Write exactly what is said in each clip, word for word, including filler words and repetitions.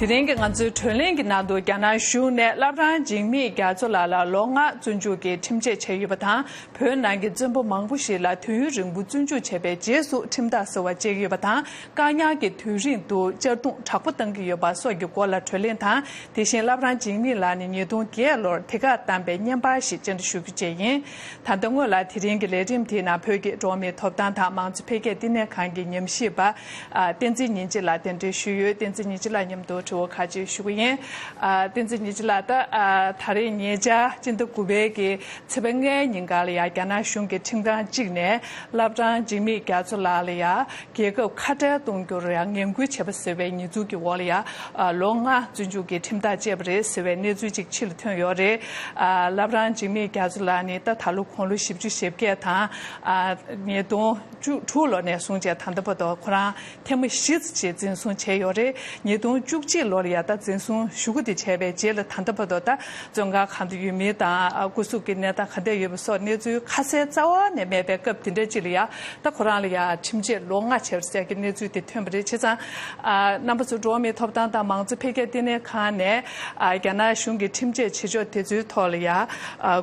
དེ་རིང་གི་ང་ཚོའི་བགྲོ་གླེང་གི་ནང་དུ། རྒྱ་ནག་གཞུང་ནས་བླ་བྲང་འཇིགས་མེད་རྒྱ་མཚོ་ལགས་ལ་ལོ་ལྔ་བཙོན་འཇུག་གི་ཁྲིམས་ཆད་བཅད་ཡོད་པ་དང་། བོད་ནང་གི་བཙོན་པ་མང་པོ་ཞིག་ལ་དུས་ཡུན་རིང་པོ་བཙོན་འཇུག་བྱས་པའི་རྗེས་སུ་ཁྲིམས་ཐག་གསོ་བ་བཅད་ཀྱི་ཡོད་པ་དང་། བཀག་ཉར་གྱི་དུས་རིང་དུ་གཅར་རྡུང་དྲག་པོ་བཏང་གི་ཡོད་པ་སོགས་ཀྱི་སྐོར་ལ་བགྲོ་གླེང་དང་། དེ་བཞིན་བླ་བྲང་འཇིགས་མེད་ལགས་ནས་ཉིས་སྟོང་བརྒྱད་ལོར་དེ་གར་བཏང་པའི་བརྙན་པར་ཞིག་བཅར་འདྲི་ཞུ་རྒྱུ་བཅས་ཡིན། ད་ལྟ་སྔོན་ལ་དེ་རིང་གི་ལས་རིམ་དེའི་ནང་བོད་ཀྱི་འགྲོ་བ་མིའི་ཐོབ་ཐང་དང་མང་གཙོ་འཕེལ་རྒྱས་བསྟི་གནས་ཁང་གི་ཉམས་ཞིབ་པ། ཨ། བསྟན་འཛིན་ཉིན་བྱེད་ལགས་གདན་འདྲེན་ཞུས་ཡོད། བསྟན་འཛིན་ཉིན་བྱེད་ལགས་མཉམ་དུ་དྲི་བ་ཁག་ཅིག་ཞུ་གི་ཡིན། ཨ། བསྟན་འཛིན་ཉིན་བྱེད་ལགས། ད། ཨ། ད་རེས་ཉེ་ཆར་སྤྱི་ཟླ་དགུ་པའི་གི་ཚེས་པ་ལྔའི་ཉིན་ཀ་ལ་ཡ། རྒྱ་ནག་གཞུང་གི་ཁྲིམས་ཁང་གཅིག་ནས་བླ་བྲང་འཇིགས་མེད་རྒྱ་མཚོ་ལགས་ལ་ཡ། རྒྱལ་ཁབ་ཁ་བྲལ་གཏོང་རྒྱུར་ཡང་ངན་སྐུལ་བྱས་པ་ཟེར་བའི་ཉེས་འཛུགས་ཀྱི་འོག་ལ་ཡ། ཨ། ལོ་ལྔ་བཙོན་འཇུག་གི་ཁྲིམས་ཐག་བཅད་པ་རེད་ཟེར་བའི་གནས་ཚུལ་ཅིག་ཕྱི་ལ་ཐོན་ཡོད་རེད། ཨ། བླ་བྲང་འཇིགས་མེད་རྒྱ་མཚོ་ལགས་ནི་ད་ད་ལོ་དགུང་ལོ་བཞི་བཅུ་ཞེ་བརྒྱད་དང་། ཨ། ཉིས་སྟོང་བཅུ་དྲུག་ལོ་ནས་བཟུང་བྱས་ད་ལྟ་བར་དུ་ཁོ་རང་ཐེངས་མ་བཞི་ཙམ་ཞིག་འཛིན་བཟུང་བྱས་ཡོད་རེད། ཉིས་སྟོང་བཅུ་གཅིག་ལོ་ལ་ཡ། ད་འཛིན་བཟུང་ཞུ་སྐུལ་དེ་བྱས་པའི་རྗེས་ལ་ད་ལྟ་བར་དུ་ད་བཙོན་ཁང་གང་དུ་ཡོད་མིན་དང་། ཨ། སྐུ་གཟུགས་ཀྱི་གནས་སྟངས་ག་འདྲ་ཡོད་པ་སོགས་གནས་ཚུལ་ཁ་གསལ་རྩ་བ་ནས་མེད་པའི་སྐབས་དེ་འདྲ་ཅིག་ལ་ཡ། ད་ཁོ་རང་ལ་ཡ་ཁྲིམས་ཆད་ལོ་ལྔ་བྱས་པ་ཟེར་གྱི་གནས་ཚུལ་དེ་ཐོན་པ་རེད། བྱས་ཙང་། ཨ། རྣམ་པ་ཚོ་འགྲོ་བ་མིའི་ཐོབ་ཐང་དང་མང་གཙོ་འཕེལ་རྒྱས་བསྟི་གནས་ཁང་ནས། ཨ། རྒྱ་ནག་གཞུང་གི་ཁྲིམས་ཆད་བྱེད་ཕྱོགས་དེ་ཚོའི་ཐོག་ལ་ཡ། ཨ།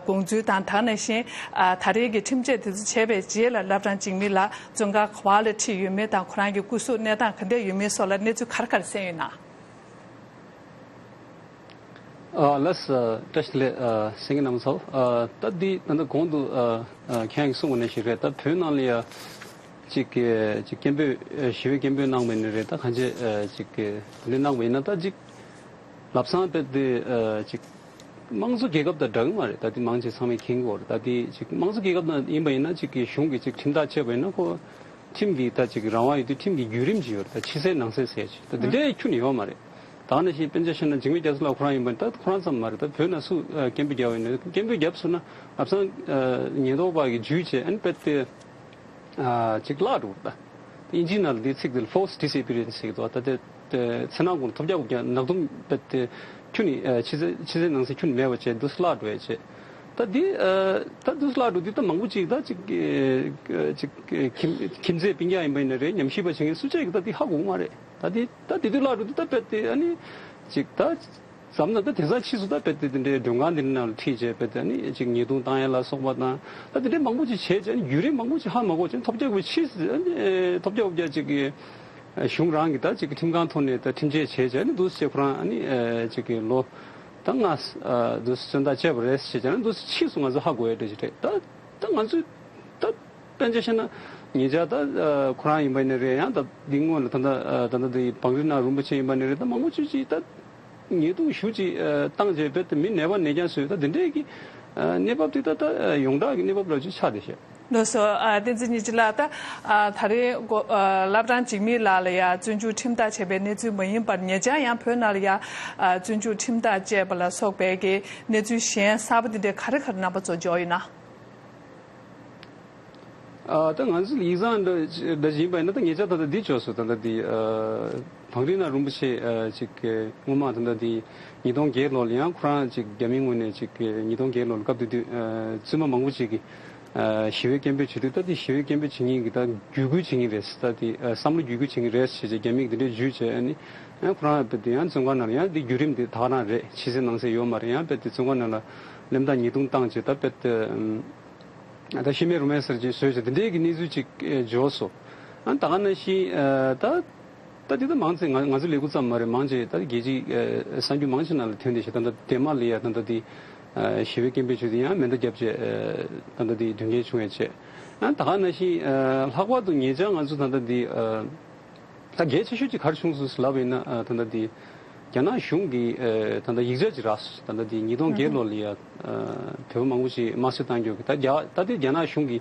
དགོངས་ཚུལ་དང་། ད་ག་ནང་བཞིན། ཨ། ད་རེས་ཀྱི་ཁྲིམས་ཆད་དེ་ཚོ་བྱས་པའི་རྗེས་ལ་བླ་བྲང་འཇིགས་མེད་ལགས་བཙོན་ཁང་ག་པ་ལ་ཁྲིད་ཡོད་མེད་དང་། ཁོ་རང་གི་སྐུ་གཟུགས་གནས་སྟངས་ག་འདྲ་ཡོད་མེད་སོགས་ལ་གནས་ཚུལ་ག་རེ་ག་རེ་གསན་ཡོད་ན། ཨ། ལགས། ཨ། བཀྲ་ཤིས་བདེ་ལེགས། ཨ། གསན་མཁན་རྣམ་པ་ཚོ། ཨ། ད་འདི་ད་ལྟ་གོང་དུ། ཨ། ཨ། ཁྱེད་རང་གིས་གསུངས་པ་ནང་བཞིན་རེད། ད་བོད་ནང་ལ་ཡ་ཅིག་གི་ཅིག་སྐད་འབོད། ཨ། ཞི་བའི་སྐད་འབོད་གནང་བ་ཡིན་ན་རེད། ད་གང་ཅི། ཨ། ཅིག་གི་དེ་འདྲ་གནང་བ་ཡིན་ན། ད་ཅིག་ལམ་སང་དཔེ་དེ། ཨ། ཅིག་དམངས་གཙོ་རྒྱལ་ཁབ་དང་འདྲ་གི་མ་རེད། ད་དེ་མང་ཆེ་ཚང་མས་མཁྱེན་གྱི་ཡོད་རེད། ད་དེ་ཅིག་དམངས་གཙོ་རྒྱལ་ཁབ་ནང་ཡིན་པ་ཡིན་ན། ཅིག་གི་གཞུང་གིས་ཅིག་ཁྲིམས་ཐག་བཅད་པ་ཡིན་ན། ཁོ་ཁྲིམས་ཀྱི་ད་ཅིག་རང་དབང་ཡོད་དུས་ཁྲིམས་ཀྱི་བརྒྱུད་རིམ་ཅིག་ཡོད་རེད། ད་ཕྱི་གསལ་ནང་གསལ་ཟེར་ཅིག་ད་དེ་འདྲའི་ཁྱོན་ནས་ཡོད་མ་རེད། ད་ག་ནང་བཞིན་དཔེ་ཆ་བཞག་ན་འཇིགས་མེད་རྒྱ་མཚོ་ལགས་ཁོ་རང་ཡིན་པ་ཡིན་ན། ད་ཁོ་རང་ཙམ་མ་རེད། ད་བོད་ནང་སུ། ཨ། སྐད་འབོད་བརྒྱབ་པ་ཡིན་ན། སྐད་འབོད་བརྒྱབ་སོང་ན་ལམ་སང་། ཨ། ཉེན་རྟོག་པ་གིས་འཇུས་བྱས། ཨ་ནི་དཔེ་དེ། ཨ། ཅིག་བརླག་འགྲོ་གི་རེད། ད་དབྱིན་ཇིའི་ནང་ལ་འདིའི་ཚིག་དེ་ལ་false disappearance ཟེར་གྱི་འདུག་ད་དེ་དེ་ཚེ་ནང་གུང་ཐོལ་རྒྱག་རྒྱག་ནག་དུམ་དཔེ་དེ་ཁྱོན་ནས། ཨ། ཕྱི་གསལ་ཕྱི་གསལ་ནང་གསལ་ཁྱོན་ནས་མེད་པ་བྱས། འདུག་སེ་བརླག་འགྲོ་ཡ་བྱས། ད་འདི། ཨ། ད་འདུག་སེ་བརླག་འགྲོ་དུས་ད་མང་པོ་ཅིག་ད་ཅིག་ཨ། ཅིག་ཨ། ཁྱིམ་ཁྱིམ་མཚེས་སྤུན་ཀྱག་ཡིན་པ་ཡིན་ན་རེད། ཉམས་ཞིབ་པ་བྱེད་མཁན་སུ་གཅིག་གིས་ད་འདི་ཧ་གོ་གི་མ་རེད། ད་འདི་ད་འདི་དུས་བརླག་འགྲོ་དུས་ད་དཔེ་དེ། ཨ་ནི་ཅིག་ད་བསམ་ན་ད་དེང་སང་ཕྱིས་སུ་ད་དཔེ་དེ་དེ་འདྲའི་མགྲོན་ཁང་འདི་ནང་ལ་ཁྲིད་བྱས། དཔེ་དེ་ཨ་ནི་ཅིག་ཉེས་རྡུང་བཏང་ཡ་ལ་སོགས་པ་དང་། ད་དེ་འདྲའི་མང་པོ་ཅིག་བྱས་བྱས། ཨ་ནི་བརྒྱུད་རིམ་མང་པོ་ཅིག་ཧ་མ་གོ་བྱས། ཐོལ་རྒྱག་གི་ཕྱིས་སུ། ཨ་ནི་ཐོལ་རྒྱག་ཐོལ་རྒྱག་ཅིག་གི་གཞུང་རང་གིས་ད་ཅིག་གི་ཁྲིམས་ཁང་ཐོག་ནས་ད་ཁྲིམས་ཆད་བྱས་བྱས། ཨ་ནི་འདུག་སེ་བྱས་ཁོ་རང་ཨ་ནི་ཅིག་གི་ལོ་ད་ལྔ་འདུག་སེ་བཙོན་ཐག་བཅད་པ་རེད་ཟེར་བྱས། ཨ་ནི་འདུག་སེ་ཕྱིས་སུ་ང་ཚོ་ཧ་གོ་ཡ་འདྲ་ཅིག་རེད། ད་ད་ང་ཚོས་ད་དཔེ་ཆ་བཞག་ན་ཉེ་ཆར་ད། ཨ། ཁོ་རང་ཡིན་པ་ཡིན་ན་རེད། ཡང་ད་འདི་སྔོན་ལ་ད་ལྟ། ཨ། ད་ལྟ་འདི་བང་རི་ནག་རིན་པོ་ཆེ་ཡིན་པ་ཡིན་ན་རེད། ད་མང་པོ་ཅིག་ཅིག་ད་ཉེས་རྡུང་ཞེ་པོ་ཅིག་ཨ། བཏང་བྱས་དཔེ་དེ་མི་ནད་པ་ནད་རྐྱང་བཟོས། ད་འདི་འདྲའི་གི་ཨ། གནས་བབ་དེ་ད་ད་ཡོངས་གྲགས་ཀྱི་གནས་བབ་ལ་ཅིག་ཆགས་བསྡད་ཤག། ལགས་སོ། ཨ། བསྟན་འཛིན་ཉིན་བྱེད་ལགས། ད། ཨ། ད་རེས་གོ། ཨ། བླ་བྲང་འཇིགས་མེད་ལགས་ལ་ཡ་བཙོན་འཇུག་ཁྲིམས་ཐག་བཅད་པའི་གནས་ཚུལ་མ་ཡིན་པར། ཉེ་ཆར་ཡང་བོད་ནང་ལ་ཡ། ཨ། བཙོན་འཇུག་ཁྲིམས་ཐག་བཅད་པ་ལ་སོགས་པའི་གི་གནས་ཚུལ་གཞན་གསར་པ་འདི་འདྲའི་ག་རེ་ག་རེ་རྣམ་པ་ཚོ་འབྱོར་ཡོད་ན། ཨ། ད་ང་ཚོ་ཡིག་ཚང་འདྲ་འདྲ་ཞིག་ཡིན་པ་ཡིན་ན། ད་ཉེ་ཆར་ད་ལྟ་འདི་བྱུང་སོང་། ད་ལྟ་འདི། ཨ། བང་རི་ནག་རིན་པོ་ཆེ། ཨ། ཅིག་སྔོན་མ་ད་ལྟ་འདི་ཉིས་སྟོང་བརྒྱད་ལོ་ལ་ཡང་ཁོ་རང་ཅིག་རྒྱ་མིའི་ངོས་ནས་ཅིག་ཉིས་སྟོང་བརྒྱད་ལོ་ལ་སྐབས་དེ་དུས། ཨ། བཙུན་མ་མང་པོ་ཅིག་གིས། ཨ། ཞི་བའི་སྐད་འབོད་བྱེད་དུས། ད་འདི་ཞི་བའི་སྐད་འབོད་བྱེད་མཁན་གྱི་ད་བརྒྱུད་སྐུལ་བྱེད་མཁན་རེད། ད་འདི། ཨ། བསམ་བློ་བརྒྱུད་སྐུལ་བྱེད་མཁན་རེད་ཟེར་བྱས་རྒྱ་མིས་འདི་འདྲའི་འཇུས་བྱས། ཨ་ནི་ཡང་ཁོ་རང་ཡང་དཔེ་དེ་ཡང་བཙོན་ཁང་ནང་ལ། ཡང་འདི་བརྒྱུད་རིམ་འདི་ད་ག་རང་རེད། ཕྱི་གསལ་ནང་གསལ་ཡོད་མ་རེད། ཡང་དཔེ་དེ་བཙོན་ཁང་ནང་ལ་གླེན་རྟགས་ཉེས་རྡུང་བཏང་བྱས། ད་དཔེ་དེ། ཨམ། ད་ཤི་རྨས་རོ་རྨས་ཟེར་གྱི་བཟོས་བྱས། དེ་འདྲའི་གི་གནས་ཚུལ་ཅིག་ཨེ། འབྱོར་སོང་། ཨ། ད་ག་ནང་བཞིན། ཨ། ད་ད་འདི་ད་མང་ཆེ་ང་ང་ཚོ་ལས་ཁུངས་ཙམ་མ་རེད། མང་ཆེ་ད་རྒྱལ་སྤྱིའི་ཨེ། གསར་འགྱུར་མང་ཆེ་ནང་ལ་ཐོན་བསྡད་ཤག། ད་ལྟ་འདན་མ་ལ་ཡ་ད་ལྟ་འདི། ཨ། ཞི་བའི་སྐད་འབོད་བྱས་དུས་ཡང་མེ་མདའ་བརྒྱབ་བྱས། ཨ། ད་ལྟ་འདི་དོན་རྐྱེན་བྱུང་ཡ་བྱས། ཨ། ད་ག་ནང་བཞིན། ཨ། ལྷག་པར་དུ་ཉེ་ཆར་ང་ཚོ་ད་ལྟ་འདི། ཨ། ད་གལ་ཆེ་ཤོས་ཅིག་ག་རེ་བྱུང་སོང་ཟེར་ལབ་པ་ཡིན་ན། ཨ། ད་ལྟ་འདི་རྒྱ་ནག་གཞུང་གིས། ཨ། ད་ལྟ་ཡིག་ཆ་ཅིག་རག་སོང་། ད་ལྟ་འདི་ཉིས་སྟོང་བརྒྱད་ལོ་ལ་ཡ། ཨ། བོད་པ་མང་པོ་ཞིག་དམར་གསོད་བཏང་རྒྱུ་གི། ད་རྒྱ། ད་དེ་རྒྱ་ནག་གཞུང་གི་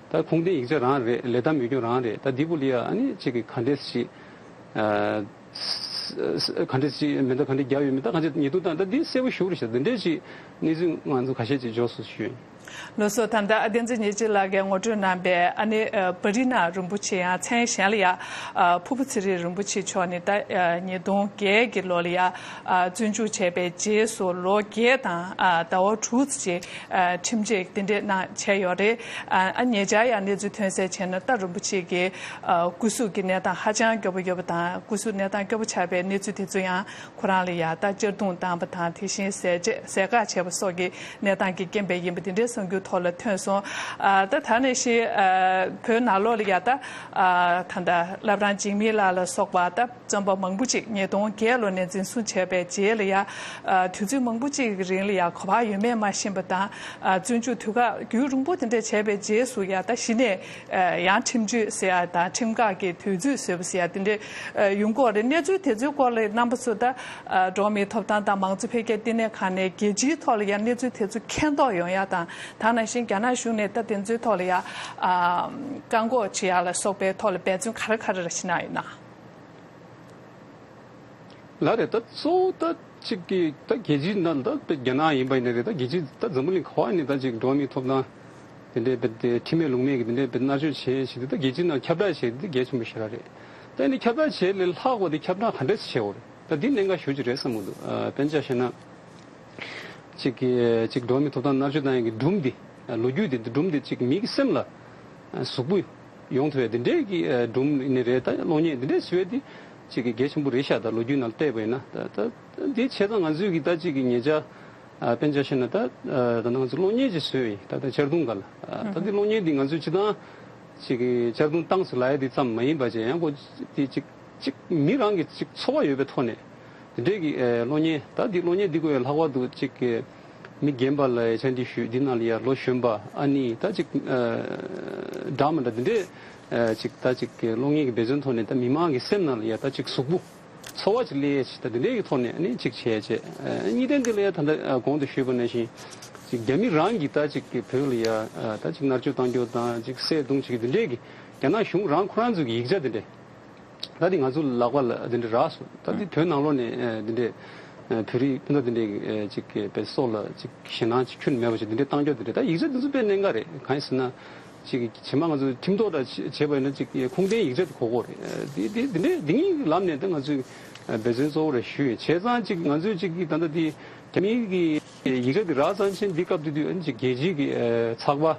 ད་ཁུངས་ལྡན་ཡིག་ཆ་རང་རེད། ལས་སྟངས་མི་སྐྱོང་རང་རེད། ད་འདི་བུ་ལ་ཡ་ཨ་ནི་ཅིག་གི་ག་འདྲས་ཅིག། ཨ། ག་འདྲས་ཅིག་མེ་མདའ་ག་འདྲས་བརྒྱབ་ཡོད་མེད། ད་ག་འདྲས་ཉེས་རྡུང་བཏང་། ད་འདི་གསལ་པོ་ཞེ་པོ་རེད་ཤག། འདི་འདྲས་ཅིག་གནས་ཚུལ་ང་ཚོ་ཁ་ཤས་ཅིག་འབྱོར་སོང་ཞུ་ཡིན། ལགས་སོ། ད་ལྟ་བསྟན་འཛིན་ཉི་སྦྱིན་ལགས་ཀྱིས་ངོ་སྤྲོད་གནང་པའི་ཨ་ནི་ཨ་བ་རི་ན་རིན་པོ་ཆེ་ཡང་མཚན་གཞན་ལ་ཡ་ཨ་ཕུར་བུ་ཚེ་རིང་རིན་པོ་ཆེ་མཆོག་ནི་ད་ཨ་ཉིས་སྟོང་བརྒྱད་ཀྱི་ལོ་ལ་ཡ་ཨ་བཙོན་འཇུག་བྱས་པའི་རྗེས་སུ་ལོ་བརྒྱད་དང་ཨ་ཟླ་བ་དྲུག་ཙམ་ཅིག་ཨ་ཁྲིམས་ཆད་དེ་འདྲས་གནང་བྱས་ཡོད་རེད། ཨ་ཨ་ཉེ་ཆར་ཡང་གནས་ཚུལ་ཐོན་གསལ་བྱས་ན་ད་རིན་པོ་ཆེ་གིས་ཨ་སྐུ་གཟུགས་ཀྱི་གནས་སྟངས་ཧ་ཅང་སྐྱོ་པོ་ཡོད་པ་དང་། སྐུ་གཟུགས་གནས་སྟངས་སྐྱོ་པོ་ཆགས་པའི་གནས་ཚུལ་དེ་ཚོ་ཡང་ཁོ་རང་ལ་ཡ་ད་གཅར་རྡུང་བཏང་པ་དང་། དེ་བཞིན་ཟས་བཅད་ཟས་བཀག་བྱས་པ་སོགས་ཀྱི་གནས་སྟངས་ཀྱི་རྐྱེན་པས་ཡིན་པ་དེ་འདྲའི་གསར་འགྱུར་ཐོག་ལ་ཐོན་སོང་། ཨ་ད་ད་ནང་བཞིན་ཨ་བོད་ནང་ལོགས་ལ་ཡ་ད་ཨ་ད་ལྟ་བླ་བྲང་འཇིགས་མེད་ལགས་ལ་སོགས་པ་ད་བཙོན་པ་མང་པོ་ཅིག་ཉིས་སྟོང་བརྒྱད་ལོ་ནས་འཛིན་བཟུང་བྱས་པའི་རྗེས་ལ་ཡ་ཨ་དུས་ཚོད་མང་པོ་ཅིག་གི་རིང་ལ་ཡ་ག་པར་ཡོད་མེད་མ་ཤེས་པ་དང་། ཨ་བཙོན་འཇུག་དུས་བཀག་རྒྱུན་རིང་པོ་དེ་འདྲ་བྱས་པའི་རྗེས་སུ་ཡ་ད་གཞི་ནས་ཨ་ཡང་ཁྲིམས་གཅོད་ཟེར་ཡ་དང་ཁྲིམས་འགལ་གྱི་དུས་ཚོད་བཟོས་པ་ཟེར་ཡ་དེ་འདྲ་ཨ་ཡོང་གི་ཡོད་རེད། གནས་ཚུལ་དེ་ཚོའི་སྐོར་ལ་རྣམ་པ་ཚོ་ད་ཨ་འགྲོ་བ་མིའི་ཐོབ་ཐང་དང་མང་གཙོ་འཕེལ་རྒྱས་ལྟེ་གནས་ཁང་ནས་རྒྱལ་སྤྱིའི་ཐོག་ལ་ཡང་གནས་ཚུལ་དེ་ཚོ་མཁྱེན་རྟོགས་ཡོང་ཡ་དང་། ད་ནང་བཞིན་རྒྱ་ནག་གཞུང་ནས་ད་དེ་ཚོའི་ཐོག་ལ་ཡ་ཨ་བཀག་འགོག་བྱེད་ཡ་ལ་སོགས་པའི་ཐོག་ལ་འབད་བརྩོན་ག་རེ་ག་རེ་ར་བྱེད་གནང་ཡོད་ན། ལགས་རེད། ད་གཙོ་བོ་ད་གཅིག་གི་ད་རྒྱལ་སྤྱིའི་ནང་ད་རྒྱ་ནག་ཡིན་པ་ཡིན་ན་རེད། ད་རྒྱལ་སྤྱི་ད་འཛམ་བུ་གླིང་ག་པར་ནས་ད་གཅིག་འགྲོ་བ་མིའི་ཐོབ་ཐང་དེ་འདྲའི་བེད་དེ་ཁྲིམས་མེད་ལུགས་མེད་ཀྱི་དེ་འདྲའི་བེད་མནར་གཅོད་བྱས་བྱས་དུས། ད་རྒྱལ་སྤྱིའི་ནང་ཁྱབ་བསྒྲགས་བྱས་དེ་གལ་ཆེན་པོ་ཞེ་དྲག་རེད། ད་ཡིན་ནའི་ཁྱབ་བསྒྲགས་བྱས་ལས་ལྷག་པ་དེ་ཁྱབ་བསྒྲགས་ག་འདྲས་སེ་བྱས་ཡོད་རེད། ད་འདི་གནད་འགག་ཞེ་པོ་ཅིག་རེད་བསམ་གྱི་འདུག་ཨ་དཔེར་ན་ཆ་བཞག་ན། གཅིག་གིས་གཅིག་འགྲོ་བ་མིའི་ཐོབ་ཐང་མནར་གཅོད་བཏང་ཡག་གི་སྒྲོམ་འདི། ལོ་རྒྱུས་འདི་སྒྲོམ་འདི་གཅིག་མི་གི་སེམས་ལ་གཟུགས་པོ་ཡོང་ཐུབ་པའི་འདི་འདྲའི་གི་སྒྲོམ་ནི་རེད། ད་གློག་བརྙན་འདི་འདྲའི་བཟོ་ཡ་འདི་གཅིག་གི་གལ་ཆེན་པོ་རེད་ཤག་ད་ལོ་རྒྱུས་ནང་བལྟས་པ་ཡིན་ན། ད་ད་འདི་བྱས་ཙང་ང་ཚོས་གི་ད་གཅིག་གི་ཉེ་ཆར་དཔེར་ན་ཆ་བཞག་ན། ད་ད་ང་ཚོ་གློག་བརྙན་ཅིག་བཟོས་ཡིན། ད་ད་གཅར་རྡུང་སྒང་ལ། ད་འདི་གློག་བརྙན་འདི་ང་ཚོས་སྤྱིར་བཏང་གཅིག་གི་གཅར་རྡུང་བཏང་ཟེར་ལབ་ཡ་འདི་ཙམ་མ་ཡིན་པ་བྱས། ཡང་ཁོ་འདི་གཅིག་གཅིག་མི་རང་གི་གཅིག་ཚོར་བ་ཡོད་པའི་ཐོག་ནས། དེ་འདྲའི་གི་ཨེ་གློག་བརྙན། ད་འདི་གློག་བརྙན་འདི་ཀོ་ཡ་ལྷག་པར་དུ་གཅིག་གི་མི་རྒན་པ་ལ་ཡ་ཆ་འདི་ཞུས། འདི་ནང་ལ་ཡ་ལོ་གཞོན་པ། ཨ་ནི་ད་གཅིག་ཨེ་འདྲ་མི་འདྲ་དེ་འདྲའི་ཨེ་གཅིག་ད་གཅིག་གི་གློག་བརྙན་གྱི་འབད་བརྩོན་ཐོག་ནས་ད་མི་མང་གི་སེམས་ནང་ལ་ཡ་ད་གཅིག་གཟུགས་པོ་ཚོར་བ་ཅིག་སླེབས་ཡ་ཅིག་ད་དེ་འདྲའི་གི་ཐོག་ནས་ཨ་ནི་གཅིག་བྱས་བྱས། ཨེ་གཉིས་ལྡན་འདི་ལ་ཡ་ད་ལྟ་ཨ་གོང་དུ་ཞུས་པ་ནང་བཞིན་གཅིག་རྒྱ་མི་རང་གིས་ད་གཅིག་གི་བོད་ལ་ཡ་ཨ་ད་གཅིག་མནར་གཅོད་བཏང་རྒྱུ་དང་། གཅིག་བསད་རྡུང་བྱེད་རྒྱུ་དེ་འདྲའི་གི་རྒྱ་ནག་གཞུང་རང་ཁོ་རང་ཚོ་གི་ཡིག་ཆ་དེ་འདྲ། ད་འདི་ང་ཚོ་ལག་པ་ལ་འདི་འདྲ་རག་སོང་། ད་འདི་བོད་ནང་ལོགས་ནས་ཨ་འདི་འདྲའི་ཨ་བོད་རིགས་སྤུན་ཟླ་འདི་འདྲའི་ཨ་ཅིག་གི་བོད་སོག་ལ་ཅིག་ཞེད་སྣང་ཅིག་ཁྱོན་མེད་པ་ཅིག་འདི་འདྲའི་བཏང་རྒྱུ་འདི་འདྲ། ད་ཡིག་ཆ་འདི་ཚོ་དཔེ་གནད་འགག་རེད། གང་ཡིན་ཟེར་ན། ཅིག་ཕྱི་མ་ང་ཚོ་ཁྲིམས་ཐོག་འདྲ་བྱས་པ་ཡིན་ན་ཅིག་ཁུངས་ལྡན་ཡིག་ཆ་དེ་དགོས་ཀྱི་རེད། འདི་འདི་འདི་འདྲའི་འདི་གཉིས་ལམ་ནས་ད་ང་ཚོས་ཨ་འབད་བརྩོན་གཙོ་བོ་རེ་ཞུས་ཡོད། བྱས་ཙང་ཅིག་ང་ཚོས་ཅིག་གི་ད་ལྟ་འདི་རྒྱ་མིའི་གི་ཡིག་ཆ་འདི་རག་ཙམ་ཅིག་འདི་སྐབས་དེ་དུས་ཨ་ནི་ཅིག་རྒྱལ་སྤྱིའི་གི་ཨ་ཚགས་པར།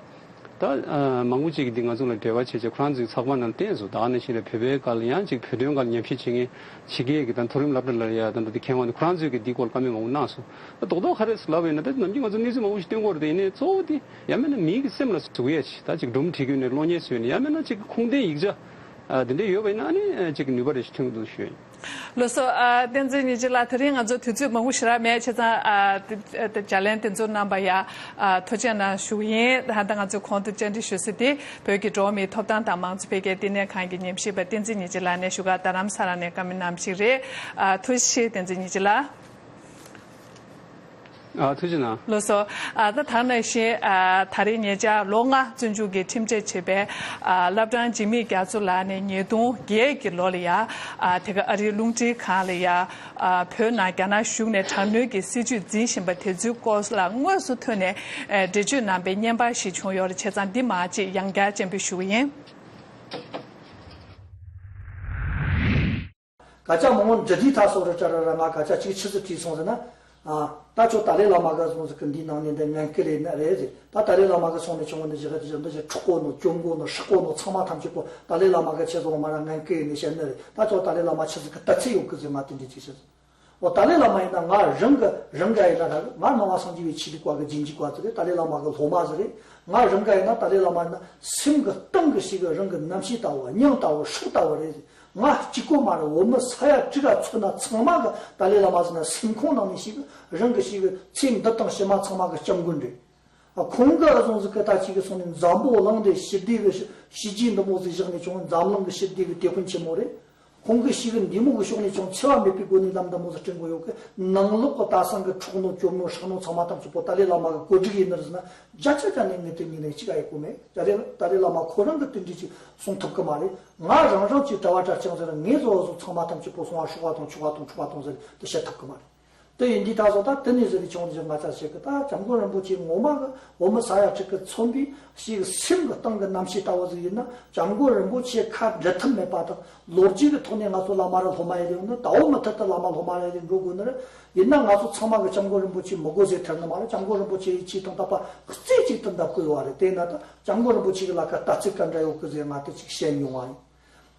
ད་ཨ་མང་པོ་ཅིག་གིས་འདི་ང་ཚོ་ལ་འབྲེལ་བ་བྱས་བྱས་ཁོ་རང་ཚོའི་ཚགས་པར་ནང་བསྟན་སོང་། ད་ནང་བཞིན་རེད། བོད་པའི་སྒང་ལ་ཡང་ཅིག་བོད་དོན་སྒང་ལ་ཉམས་ཞིབ་བྱེད་མཁན་ཕྱི་རྒྱལ་གྱི་ད་མཐོ་རིམ་སློབ་གྲྭ་ལ་ཡ་ད་ད་འདི་མཁས་དབང་འདི་ཁོ་རང་ཚོས་གི་འདིའི་སྐོར་བཀའ་མོལ་མང་པོ་གནང་སོང་། ད་རྡོག་རྡོག་ག་རེ་ལབ་པ་ཡིན་ན། ད་ནམ་རྒྱུན་ང་ཚོ་གནས་ཚུལ་མང་པོ་ཞིག་སྟོན་གྱི་ཡོད་རེད། དེ་ཡིན་ནའི་གཙོ་བོ་དེ་ཡང་མིན་ན་མིའི་གི་སེམས་ལ་ཟུག་ཡ་ཅིག་ད་ཅིག་སྒྲོམ་བྲིས་རྒྱུ་ནས་གློག་བརྙན་བཟོས་ནས། ཡང་མིན་ན་ཅིག་ཁུངས་ལྡན་ཡིག་ཆ་ཨ་འདི་འདྲ་ཡོད་པ་ཡིན་ན་ཨ་ནི་ཅིག་ནུས་པ་རེ་ཞིག་ཐོན་གྱི་འདུག་ཞུ་ཡ་ཡིན། ལགས་སོ། ཨ་བསྟན་འཛིན་ཉི་སྦྱིན་ལགས། དེ་རིང་ང་ཚོ་དུས་ཚོད་མང་པོ་ཞེ་དྲག་མེད། བྱས་ཙང་ཨ་དེ་དེ་ལྗགས་ལན་དེ་ཚོ་གནང་བ་ཡ་ཨ་ཐུགས་རྗེ་གནང་ཞུ་གི་ཡིན། ད་ལྟ་ང་ཚོའི་གོང་དུ་བཅར་འདྲི་ཞུ་ས་དེ་བོད་ཀྱི་འགྲོ་བ་མིའི་ཐོབ་ཐང་དང་མང་གཙོ་འཕེལ་རྒྱས་ལྟེ་གནས་ཁང་གི་ཉམས་ཞིབ་པ་བསྟན་འཛིན་ཉི་སྦྱིན་ལགས་ནས་བཞུགས་སྒར་རྡ་རམ་ས་ལ་ནས་བཀའ་མོལ་གནང་བ་ཞིག་རེད། ཨ་ཐུགས་རྗེ་ཆེ་བསྟན་འཛིན་ཉི་སྦྱིན་ལགས། ཨ་ཐུགས་རྗེ་གནང་། ལགས་སོ། ཨ་ད་ད་ནང་བཞིན་ཨ་ད་རེས་ཉེ་ཆར་ལོ་ལྔ་བཙོན་འཇུག་གི་ཁྲིམས་ཆད་བྱས་པའི་ཨ་བླ་བྲང་འཇིགས་མེད་རྒྱ་མཚོ་ལགས་ནས་ཉིས་སྟོང་བརྒྱད་ཀྱི་ལོ་ལ་ཡ་ཨ་དེ་ག་ཨ་རིའི་རླུང་འཕྲིན་ཁང་ལ་ཡ་ཨ་བོད་ནང་རྒྱ་ནག་གཞུང་ནས་དྲག་གནོན་གྱི་སྲིད་བྱུས་འཛིན་བཞིན་པ་དེ་ཚོའི་སྐོར་ལ་དངོས་སུ་ཐོན་ནས་ཨ་འགྲེལ་བརྗོད་གནང་པའི་བརྙན་པར་ཞིག་བྱུང་ཡོད་རེད། བྱས་ཙང་འདི་མར་ཅིག་ཡང་བསྐྱར་སྤྱན་འབུལ་ཞུ་གི་ཡིན། སྐད་ཆ་མང་པོ་འདྲི་དུས་ད་སོ་རུ་ཅ་ར་ར་ང་སྐད་ཆ་གཅིག་ཆི་ཟིག་དྲིས་སོང་ཟེར་ན། ཨ་ད་ཁྱོད་ཏཱ་ལའི་བླ་མ་ག་སོང་ཟིག་གི་འདིའི་ནང་ནས་འདི་ངན་སྐུལ་རེད་ན་རེད་ཟེར། ད་ཏཱ་ལའི་བླ་མ་ག་སོང་ནས་བྱུང་བ་འདི་ཞིག་ག་དེ་ཞིག་འདི་ཞིག་འཁྲུག་གོ་ནོ་གྱོང་གོ་ནོ་སྲེག་གོ་ནོ་ཚང་མ་ཐམས་ཅད་པོ་ཏཱ་ལའི་བླ་མ་ག་ཁྱེད་ཚོ་མ་ར་ངན་སྐུལ་ཡིན་ནས་བཤད་ནི་རེད། ད་ཁྱོད་ཏཱ་ལའི་བླ་མ་ཆི་ཟིག་གི་ལྟ་ཚུལ་ཡོད་གི་ཟེར་ང་དེ་འདྲ་ཅིག་ཟེར། འོ་ཏཱ་ལའི་བླ་མ་ཡིན་ན་ང་རང་གི་རང་ག་ཡིན་ན་ར་ང་ནང་བ་སངས་རྒྱས་པའི་ཆོས་ལུགས་པ་གི་རྗེས་འཇུག་པ་ཟིག་རེད། ཏཱ་ལའི་བླ་མ་གི་སློབ་མ་ཟིག་རེད། ང་རང་ག་ཡིན་ན་ཏཱ་ལའི་བླ་མ་ཡིན་ན་སེམས་གི་གཏིང་གི་ཞིག་གི་རང་གི་རྣམ་ཤེས་ལྟ་བུ་མྱིང་ལྟ་བུ་སྲོག་ལྟ་བུ་རེད། ང་གཅིག་པོ་མ་རེད། བོད་མི་ས་ཡ་དྲུག་ག་མཚོན་ན་ཚང་མ་གི་ཏཱ་ལའི་བླ་མ་ཟེར་ན་སེམས་ཁོང་ནང་ནས་ཞིག་གི་རང་གི་ཞིག་གི་ཚེ་འདི་དང་ཕྱི་མ་ཚང་མ་གི་སྐྱབས་མགོན་རེད། ཁོང་གི་བཟུང་ཟིག་གི་ད་ཅིག་གི་སོང་ནས་འཛམ་བུ་གླིང་འདི་ཞི་བདེ་གི་ཞི་བཞིན་འདི་མོ་ཟིག་བཞག་ནས་བྱུང་། འཛམ་གླིང་གི་ཞི་བདེ་གི་དེད་དཔོན་ཆེན་མོ་རེད། ཁོང་གི་ཞིག་གི་འདི་མོ་གི་ཕྱོགས་ནས་ཀྱང་འཚེ་བ་མེད་པའི་སྒོ་ནས་ལམ་འདི་མོ་ཟིག་སྐྲུན་དགོས་ཡོད་གི། ནང་ལོགས་གི་ད་སང་གི་འཁྲུག་ནོ་གྱོང་ནོ་སྲེག་ནོ་ཚང་མ་ཐམས་ཅད་པོ་ཏཱ་ལའི་བླ་མ་གི་བཀོད་སྒྲིག་ཡིན་ནི་རེད་ཟེར་ན་བརྒྱ་ཆ་བརྒྱ་ནས་ངས་དེ་ངས་ནས་གཅིག་ཨ་ཡེ་གོ་མེད། ཏཱ་ལའི་ཏཱ་ལའི་བླ་མ་ཁོ་རང་གི་དེ་འདྲ་ཅིག་གསུང་ཐུབ་གི་མ་རེད། ང་རང་རང་ཅིག་གྲྭ་བ་གྲྭ་རྐྱང་ཟེར་ན་ངས་བཟོ་བ་བཟོ་ཚང་མ་ཐམས་ཅད་པོ་སོང་བ་སྲོག་པ་དང་ཆོག་པ་དང་འཁྲུག་པ་དང་ཟེར་དེ་བཤད་ཐུབ་གི་མ་རེད། དེ་ཡིན་དུས་ད་གཟོད་ད་དེ་ནས་ཟེར་ནས་བྱུང་ཟེར། ང་ཚ་ཞིག་གི་ད་འཇམ་མགོན་རིན་པོ་ཆེ་ངོ་མ་གི་འོ་མ་ཟ་ཡག་ཅིག་གི་མཚོན་པའི་ཞིག་སེམས་གི་གཏིང་གི་རྣམ་ཤེས་ལྟ་བུ་ཟིག་ཡིན་ན། འཇམ་མགོན་རིན་པོ་ཆེ་ཁ་འབྲལ་ཐབས་མེད་པ་དང་། ལོ་རྒྱུས་ཀྱི་ཐོག་ནས་ང་ཚོ་བླ་མ་ར་སློབ་མ་ཡི་ལེ་ཡོང་ན་ད་འོ་མི་ཐད་དུ་བླ་མ་སློབ་མ་ར་ཡི་ལེ་འགྲོ་དགོས་ནི་རེད། ཡིན་ན་ང་ཚོ་ཚང་མ་གི་འཇམ་མགོན་རིན་པོ་ཆེ་མི་དགོས་ཟེར་ཐལ་ནི་མ་རེད། འཇམ་མགོན་རིན་པོ་ཆེ་ཡི་ཆེས་དང་དག་པ་རྩེ་གཅིག་ཏུ་འདེབས་དགོས་པ་རེད། དེས་ན་ད་འཇམ་མགོན་རིན་པོ་ཆེ་གི་ལ་ཁ་ལྟ་ཚིག་ག་འདྲ་ཡོད་གི་ཟེར་ང་དེ་ཅིག་བཤད་མྱོང་བ་ཡིན།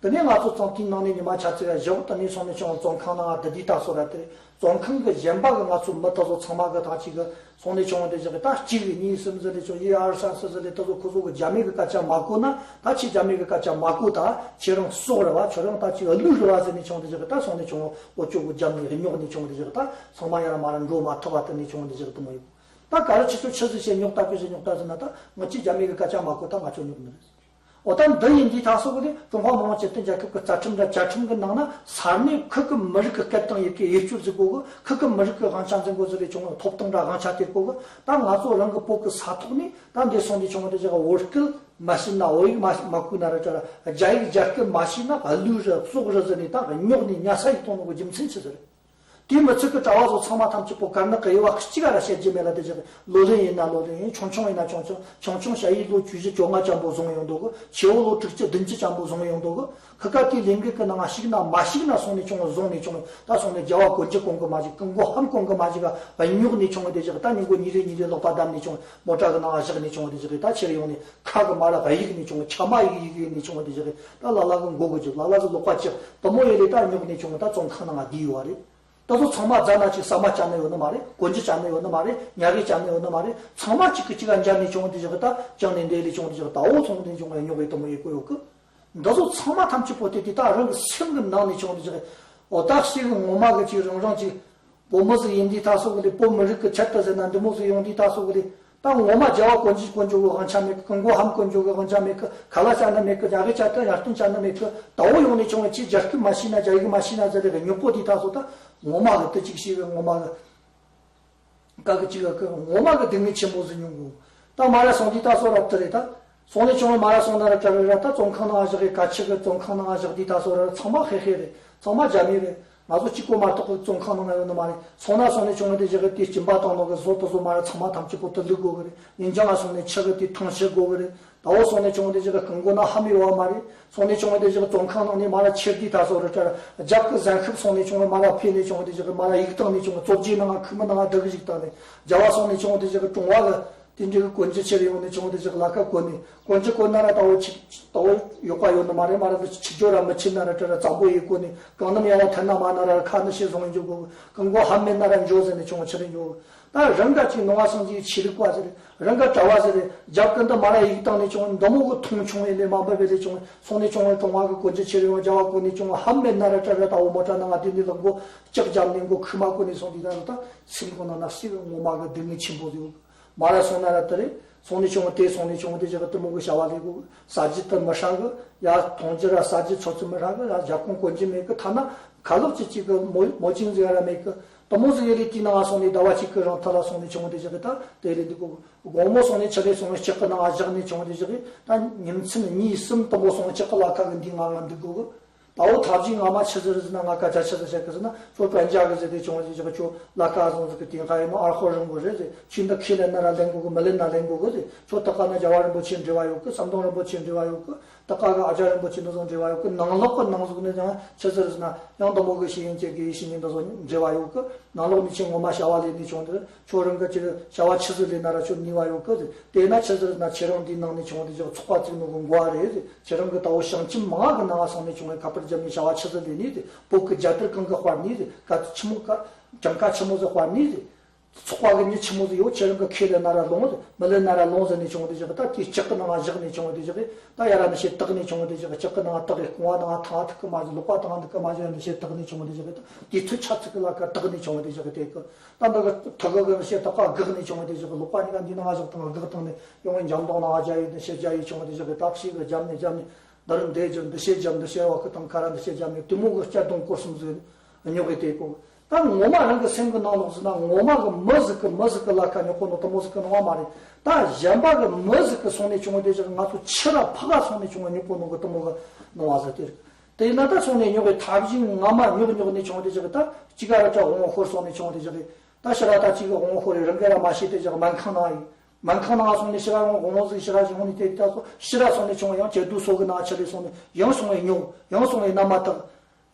དེ་ནས་ང་ཚོ་ཚང་དེའི་ནང་ནས་ཉི་མ་ཆ་ཚིག་ཡ་བཞག་དེ་ནས་སོང་ནས་བྱུང་བ་བཙོན་ཁང་ནང་བསྡད་དུས་ད་སོ་ར་དེ་རེད། བཙོན་ཁང་གི་གཞན་པ་གི་ང་ཚོ་མི་དེ་ཚོ་ཚང་མ་གི་ཐག་གཅིག་གི་སོང་ནས་བྱུང་བ་དེ་བཞག་གི་ད་གཅིག་གཉིས་གསུམ་ཟེར་ནས་བྱུང་ཡི་ཨར་སང་སི་ཟེར་ནས་དེ་ཚོ་ཁོ་ཚོ་གི་རྒྱ་མི་གི་སྐད་ཆ་མ་གོ་ན། ད་ཁྱེད་རྒྱ་མི་གི་སྐད་ཆ་མ་གོ་ད་ཁྱེད་རང་སྲོག་རེད་བ། ཁྱོད་རང་ད་ཅིག་ལུས་རེད་བ་ཟེར་ནས་བྱུང་བ་དེ་བཞག་གི་ད་སོང་ནས་བྱུང་བ་འོ་ཅོག་གི་རྒྱ་མི་རྙོག་ནས་བྱུང་བ་དེ་བཞག་གི་ད་ཚང་མ་ཡར་མར་འགྲོ་མ་ཐུབ་པ་དེ་ནས་བྱུང་བ་དེ་བཞག་གི་དེ་མོ་ཡོད། ད་ག་རེ་ཁྱེད་ཚོ་ཆི་ཟིག་བྱས་རྙོག་ད་ཕུད་ཟིག་རྙོག་ད་ཟེར་ན། ད་ང་ཅི་རྒྱ་མི་གི་སྐད་ཆ་མ་གོ་ད་ང་ཚོ་རྙོག་ནི་རེད། འོ་ད་འདི་ཡིན་དུས་ད་སོ་གི་ནི་ཀྲུང་ཧྭ་མི་དམངས་སྤྱི་མཐུན་རྒྱལ་ཁབ་ཀྱི་རྩ་ཁྲིམས་དང་བཅའ་ཁྲིམས་ཀྱི་ནང་ན་ས་གནས་ཁུལ་གྱི་མི་རིགས་ཀྱི་སྐད་དང་ཡི་གེ་དབྱེ་སྤྱོད་ཟིག་དགོས་གི། ཁུལ་གྱི་མི་རིགས་ཀྱི་དབང་ཆ་འཛིན་དགོས་ཟེར་རེ་བྱུང་བ་ཐོབ་ཐང་དང་དབང་ཆ་དེ་དགོས་གི། ད་ང་ཚོ་རང་གི་བོད་ཀྱི་ས་ཐོག་ནས་ད་འདི་སོང་དུས་བྱུང་བ་དེ་ཅག་བོད་སྐད་མ་ཤེས་ན། བོད་ཡིག་མ་མ་གོ་ན་ར་ཅག་རྒྱ་ཡིག་རྒྱ་སྐད་མ་ཤེས་ན་ལུས་རེད་སྲོག་རེད་ཟེར་ནས་ད་རྙོག་ནས་ཉལ་ས་ཡིག་གཏོང་ནོ་གི་རྒྱུ་མཚན་ཆི་ཟིག་རེད། དེའི་མི་ཚོགས་ཀྱི་གྲྭ་བ་ཚོ་ཚང་མ་ཐམས་ཅད་པོ་དཀར་ནག་གི་དབྱེ་བ་གཅིག་ག་ར་བཤད་རྒྱུ་མེད་ལ། དེ་བཞག་ལོ་ལོན་ཡིན་ན་ལོ་ལོན་ཡིན། ཆུང་ཆུང་ཡིན་ན་ཆུང་ཆུང་། ཆུང་ཆུང་ཞ་ཡི་ལོ་བཅུ་བཞི་བཅོ་ལྔ་ཙམ་པོ་བཟུང་ཡོང་འདུག་གི། ཆེ་བོ་ལོ་དྲུག་ཅུ་བདུན་ཅུ་ཙམ་པོ་བཟུང་ཡོང་འདུག་གི། ཁི་ཀ་དེའི་ལས་འགུལ་གི་ནང་ཞུགས་ན་མ་ཞུགས་ན་སོང་ནས་ཆུང་བ་བཟུང་ནས་ཆུང་བ་ད་སོང་ནས་རྒྱལ་བ་དཀོན་མཆོག་སྐུ་འགོ་མ་བཞུགས། སྐུ་འགོ་ཧམ་སྐུ་འགོ་མ་བཞུགས་ག་རྙོག་ནས་ཆུང་བ་དེ་བཞག་ད་ཉིན་གུང་ཉིན་རེ་ཉིན་རེ་ལོག་པ་བསྡམས་ནས་ཆུང་བ་མོ་ཊ་གི་ནང་བཞག་ནས་ཆུང་བ་དེ་བཞག་ད་ཕྱིར་ཡོང་ནས། ཁ་གི་མ་ར་གཡུག་ནས་བྱུང་བ། ཆ་མ་གཡུག་གཡུག་ནས་བྱུང་བ་དེ་བཞག་གི་ད་ལ་ལ་གི་མགོ་གི་རྒྱུག་ལ་ལ་གི་ལོག་པ་གཅིག་དུ་མོ་ཡེ་ལས་ད་རྙོག་ནས་བྱུང་བ་ད་བཙོན་ཁང་ནང་ང་བསྡད་ཡོད་བ་རེད། ད་ཚོ་ཚང་མ་རྫ་ན་ཅིག་ཟ་མ་བཅའ་ནི་ཡོད་ནི་མ་རེད། གོན་རྒྱུ་བཅའ་ནི་ཡོད་ནི་མ་རེད། ཉལ་རྒྱུ་བཅའ་ནི་ཡོད་ནི་མ་རེད། ཚང་མ་གཅིག་གི་གཅིག་ག་འཇབ་ནས་བྱུང་བ་དེ་བཞག་གི་ད་ཅང་ནས་འདས་ལས་བྱུང་བ་དེ་བཞག་གི་ད་འོ་ཚོང་དེ་བྱུང་བ་རྙོག་གི་དུ་མོ་ཡེ་གོ་ཡོད་གི། འདི་ཚོ་ཚང་མ་ཐམས་ཅད་པོ་དེ་དེ་ད་རང་གི་སེམས་གི་ནང་ནས་བྱུང་བ་དེ་བཞག་གི། འོ་ད་ཞིག་གི་ངོ་མ་གི་ཅིག་རང་རང་ཅིག་བོད་མི་ཟིག་ཡིན་དུས་ད་སོ་གི་ལས། བོད་མི་རིགས་ཀྱི་ཆེད་དུ་ཟེར་ན་འདི་མོ་ཟིག་ཡོང་དུས་ད་སོ་གི་ལས། ད་ངོ་མ་རྒྱལ་བ་དཀོན་མཆོག་དཀོན་མཆོག་གི་དབང་ཆ་མེད་གི། སྐུ་འགོ་ཧམ་དཀོན་མཆོག་གི་དབང་ཆ་མེད་གི། ཁ་ལག་བཅའ་ནི་མེད་གི། ཉལ་སྟན་བཅའ་ནི་མེད་གི། ཉལ་སྟན་བཅའ་ནི་མེད་གི། ད་འོ་ཡོང་ནས་བྱུང་བ་ཅིག་རྒྱ་སྐད་མ་ཤེས་ན་རྒྱ་ཡིག་མ་ཤེས་ན་ཟེར་རེ་གི་རྙོག་པོ་དེ་ད་སོ་ད་ངོ་མ་གི་དུ་ཅིག་ཤེས་གི་ངོ་མ་གི། ཀ་གི་ཅིག་ག་གི་ངོ་མ་གི་སྡུག་བསྔལ་ཆེན་པོ་ཟིག་མྱོང་གོ། ད་མ་ར་སོང་དུས་ད་སོ་ར་དེ་རེད་ད། སོང་ནས་བྱུང་བ་མ་ར་སོང་ན་ར་གྲ་རེ་ར་ད་བཙོན་ཁང་ནང་བཞག་གི། ཁ་ཆེ་གི་བཙོན་ཁང་ནང་བཞག་དུས་ད་སོ་ར་ཚང་མ་ཧེ་ཧེ་རེད། ཚང་མ་རྒྱ་མི་རེད། ང་ཚོ་གཅིག་པོ་མ་གཏོགས་གི་བཙོན་ཁང་ནང་ཡོད་ནི་མ་རེད། སོང་ན་སོང་ནས་བྱུང་བ་དེ་བཞག་གི་དེ་སྦྱིན་པ་བཏང་ནོ་གི་བཟོ་དེ་བཟོ་མ་ར་ཚང་མ་ཐམས་ཅད་པོ་དུ་བླུག་དགོས་གི་རེད། ཉིན་རྒྱང་ང་སོང་ནས་ཆུ་གི་དེ་ཐང་ཆུ་དགོས་གི་རེད། ད་འོ་སོང་ནས་བྱུང་བ་དེ་བཞག་གི་སྐུ་འགོ་ན་ཧ་མི་ཡོད་བ་མ་རེད། སོང་ནས་བྱུང་བ་དེ་བཞག་གི་བཙོན་ཁང་ནང་ནས་མ་ར་ཕྱིར་དུས་ད་སོ་ར་གྲ་ར་རྒྱབ་གི་གཟན་ཤུབས་སོང་ནས་བྱུང་བ་མ་ར་ཕེབས་ནས་བྱུང་བ་དེ་བཞག་གི་མ་ར་ཡིག་བཏང་ནས་བྱུང་བ། བཙོ་བཅོས་ནང་ཁུག་མ་ནང་སྒྲིག་གཞི་བཏང་ནས་རྒྱལ་བ་སོང་ནས་བྱུང་བ་དེ་བཞག་གི་ཀྲུང་བ་གི་དེ་འདྲའི་གི་གོན་རྒྱུ་ཕྱིར་ཡོང་ནས་བྱུང་བ་དེ་བཞག་གི་ལ་ཁ་གོན་ནས། གོན་རྒྱུ་གོན་ན་ར་ད་འོ་ཆི་ད་འོ་ཡོད་པ་ཡོད་ནི་མ་རེད། མ་ར་ད་ཆི་རྒྱུ་ར་མི་ཆི་ན་ར་གྲ་ར་གཙང་པོ་ཡེ་གོན་ནས། གང་ནམ་ཡང་ཡང་ཐན་ན་མ་ན་ར་ཁ་ནི་ཤེས་བཟུང་ཡིན་རྒྱུ་གོ། སྐུ་འགོ་ཧམ་མེད་ན་ར་འཇོ་ཟེར་ནས་བྱུང་བ་ཕྱིར་འཇོ། ད་རང་ག་ཅིག་ནང་བ་སངས་རྒྱས་ཆོས་ལུགས་པ་ཟེར། རང་ག་གྲྭ་བ་ཟེར། རྒྱབ་ཀུན་ད་མ་ར་ཡིག་བཏང་ནས་བྱུང་འདི་མོ་གི་མཐོང་ཆུང་ཡེ་ལས་མ་འབབ་པའི་ལས་བྱུང་སོང་ནས་བྱུང་བ་ཀྲུང་བ་གི་གོན་རྒྱུ་ཕྱིར་ཡོང་རྒྱལ་བ་གོན་ནས་བྱུང་བ་ཧམ་མེད་ན་ར་གྲ་ར་ད་འོ་མོ་གྲ་ནང་ང་དེ་ནས་ལག་མགོ་ལྕགས་རྒྱབ་ནས་མགོ་ཁུག་མ་གོན་ནས་སོང་དུས་ད་ད་སེམས་ཁོ་ན་ན་སེམས་ངོ་མ་གི་སྡུག་བསྔལ་ཆེན་པོ་ཡོད། མ་ར་སོང་ན་ར་དེ་རེད། སོང་ནས་བྱུང་བ་དེ་སོང་ནས་བྱུང་བ་དེ་བཞག་གི་དེ་མོ་གི་བྱ་བ་ལས་གོ། ཟ་རྒྱུ་དེ་མི་ཧྲ་གི། ཡ་འཐུང་རྒྱུ་ར་ཟ་རྒྱུ་ཚོ་ཚོ་མི་ཧྲ་གི། ཡ་ཞབས་གོང་གོན་རྒྱུ་མེད་གི། ཐ་ན་ཁ་ལག་ཅིག་ཅིག་གི་མོ་མོ་ཅིང་ཟིག་ར་མེད་གི། དེ་མོ་ཟིག་ཡེ་ལས་དེའི་ནང་སོང་ནས་ཟླ་བ་གཅིག་གི་རིང་ཐ་ལ་སོང་ནས་བྱུང་བ་དེ་བཞག་གི་ད་དེ་རེད་འདུག་གོ། དགོང་མོ་སོང་ནས་ཕྱི་ལས་སོང་ནས་ལྕགས་གི་ནང་བཞག་ནས་བྱུང་བ་དེ་བཞག་གི་ད་ཉིན་མཚན་གཉིས་གསུམ་དེ་མོ་སོང་ནས་ལྕགས་གི་ལ་ཁ་གི་འདིའི་ནང་ང་འདུག་གོ་གི། ད་འོ་ཐབས་ཇུས་ངོ་མ་ཆི་ཟིག་རེད་ཟེར་ན། ང་སྐད་ཆ་ཆི་ཟིག་བཤད་གི་ཟེར་ན། ཁྱོད་དྲན་རྒྱག་གི་ཟེར་དེ་བྱུང་བ་ཟིག་ཁྱོད་ལ་ཁ་བཟང་ཟིག་གི་དེང་ཁ་ཡིན་ནོ་ཨར་ཧོ་རིང་པོ་རེད་ཟེར། ཁྱོད་འདི་ཁས་ལེན་ན་ར་ལེན་དགོས་གི། མི་ལེན་ན་ལེན་དགོས་གི་ཟེར། ཁྱོད་ད་ག་ན་རྒྱལ་བ་རིན་པོ་ཆེ་འབྲེལ་བ་ཡོད་གི། ཟམ་གདོང་རིན་པོ་ཆེ་འབྲེལ་བ་ཡོད་གི། ད་ག་གི་ཨ་ཅག་རིན་པོ་ཆེ་འདི་ཚོ་འབྲེལ་བ་ཡོད་གི། ནང་ལོགས་གི་ནང་ཟུག་ནས་ཡང་ཆི་ཟིག་རེད་ཟེར་ན། ཡང་དུ་མོ་གི་ཤེས་ཡོན་ཅན་དགེ་བའི་བཤེས་གཉེན་འདི་ཚོ་འབྲེལ་བ་ཡོད་གི། ནང་ལོགས་ནས་ཁྱེད་ངོ་མ་བྱ་བ་ལས་ནས་བྱུང་དེ། ཁྱོད་རང་གི་ཅིག་བྱ་བ་ཆི་ཟིག་ལས་ན་ར་ཁྱོད་ནུས་པ་ཡོད་གི་ཟེར། དེས་ན་ཆི་ཟིག་རེད་ཟེར་ན། ཁྱེད་རང་འདིའི་ནང་ནས་བྱུང་བ་དེ་ཅིག་ཚོགས་པ་བཙུགས་ནོ་གི་འགོ་བ་རེད་ཟེར། ཁྱེད་རང་གི་ད་འོ་ཞིང་ཁྱིམ་མང་གི་ནང་ང་སོང་ནས་བྱུང་བའི་ཁ་པར་རྒྱབ་ནས་བྱ་བ་ཆི་ཟིག་ལས་ནས་ཟེར། བོད་ཀྱི་རྒྱལ་དར་གང་གི་དཔར་ནས་ཟེར། ག་ཆི་མོ་ག་གྲངས་ཀ་ཆི་མོ་ཟིག་དཔར་ནས་ཟེར། ཚོགས་པ་གི་མྱི་ཆི་མོ་ཟིག་ཡོད། ཁྱེད་རང་གི་ཁས་ལེན་ན་ར་ལོངས་ཟེར། མི་ལེན་ན་ར་ལོངས་ཟེར་ནས་བྱུང་བ་དེ་བཞག་གི་ད་དེའི་ལྕགས་གི་ནང་ང་བཞག་ནས་བྱུང་བ་དེ་བཞག་གི་ད་ཡ་ར་ནི་ཞེ་དག་ནས་བྱུང་བ་དེ་བཞག་གི་ལྕགས་གི་ནང་ང་དག་གི་རྐང་བ་ནང་ང་ཐང་ཐུག་གི་མ་བཞག་ལོག་པ་དང་འདུག་གི་མ་བཞག་ནི་ཞེ་དག་ནས་བྱུང་བ་དེ་བཞག་གི་ད་དེ་ཚོ་ཆ་ཚིག་གི་ལ་ཁ་དག་ནས་བྱུང་བ་དེ་བཞག་གི་དེ་གི་ད་འདི་གི་ཐུག་གི་གི་ཞེ་དག་ག་དགག་ནས་བྱུང་བ་དེ་བཞག་གི་ལོག་པ་ནི་ག་འདི་ནང་ང་བཞག་དང་དགག་དང་ནས་ཡོང་བའི་འཇམ་དོང་ནང་ང་རྒྱ་ཡིན་ནི་ཞེ་རྒྱ་ཡིན་བྱུང་བ་དེ་བཞག་གི་ད་ཞེ་གི་རྒྱབ་ནས་རྒྱབ་ནས། འདི་རུ་འདི་རྒྱབ་འདི་ཤེས་རྒྱབ་འདི་ཤེས་བ་ཁུ་དང་ཁ་ར་འདི་ཤེས་རྒྱབ་ནས་དེ་མོ་གི་སྐྱ་གདོང་སྐོར་གསུམ་ཟིག་རྙོག་གི་དེ་གོ། ད་ངོ་མ་རང་གི་སེམས་གི་ནང་ལོགས་ཟིན་ན་ངོ་མ་གི་མི་ཟིག་གི་མི་ཟིག་གི་ལ་ཁ་རྙོག་གོ་ནོ་དེ་མོ་ཟིག་གི་ནོ་བ་མ་རེད། ད་གཞན་པ་གི་མི་ཟིག་གི་སོང་ནས་བྱུང་བ་དེ་ཞིག་ང་ཚོ་ཕྱི་ར་ཕ་ག་སོང་ནས་བྱུང་བ་རྙོག་གོ་ནོ་གི་དེ་མོ་གི་ནོ་བ་ཟིག་དེ་རེད། དེ་ན་ད་སོང་ནས་ཉོག་གི་ཐབས་ཤེས་ངོ་མ་ཉོག་ཉོག་ནས་བྱུང་དེ་ཅིག་ད་གཅིག་ག་ར་ཅག་དབང་ཤོར་སོང་ནས་བྱུང་དེ་ཅིག་ད་ཕྱི་ར་ད་གཅིག་གི་དབང་ཤོར་རེ་རང་ག་ར་མ་ཤེས་དེ་ཅིག་སྨན་ཁང་ནང་ཡིན། སྨན་ཁང་ནང་སོང་ནས་ཕྱི་ར་ཡང་དབང་ཟིག་ཕྱི་ར་བྱུང་ནས་དེ་ད་སོ་ཕྱི་ར་སོང་ནས་བྱུང་ཡང་ཇེ་སྡུག་སོ་གི་ནང་ཆ་ལས་སོང་ནས་ཡང་སོང་བས་ཉོག་ཡང་སོང་བས་ན་མ་ཐག་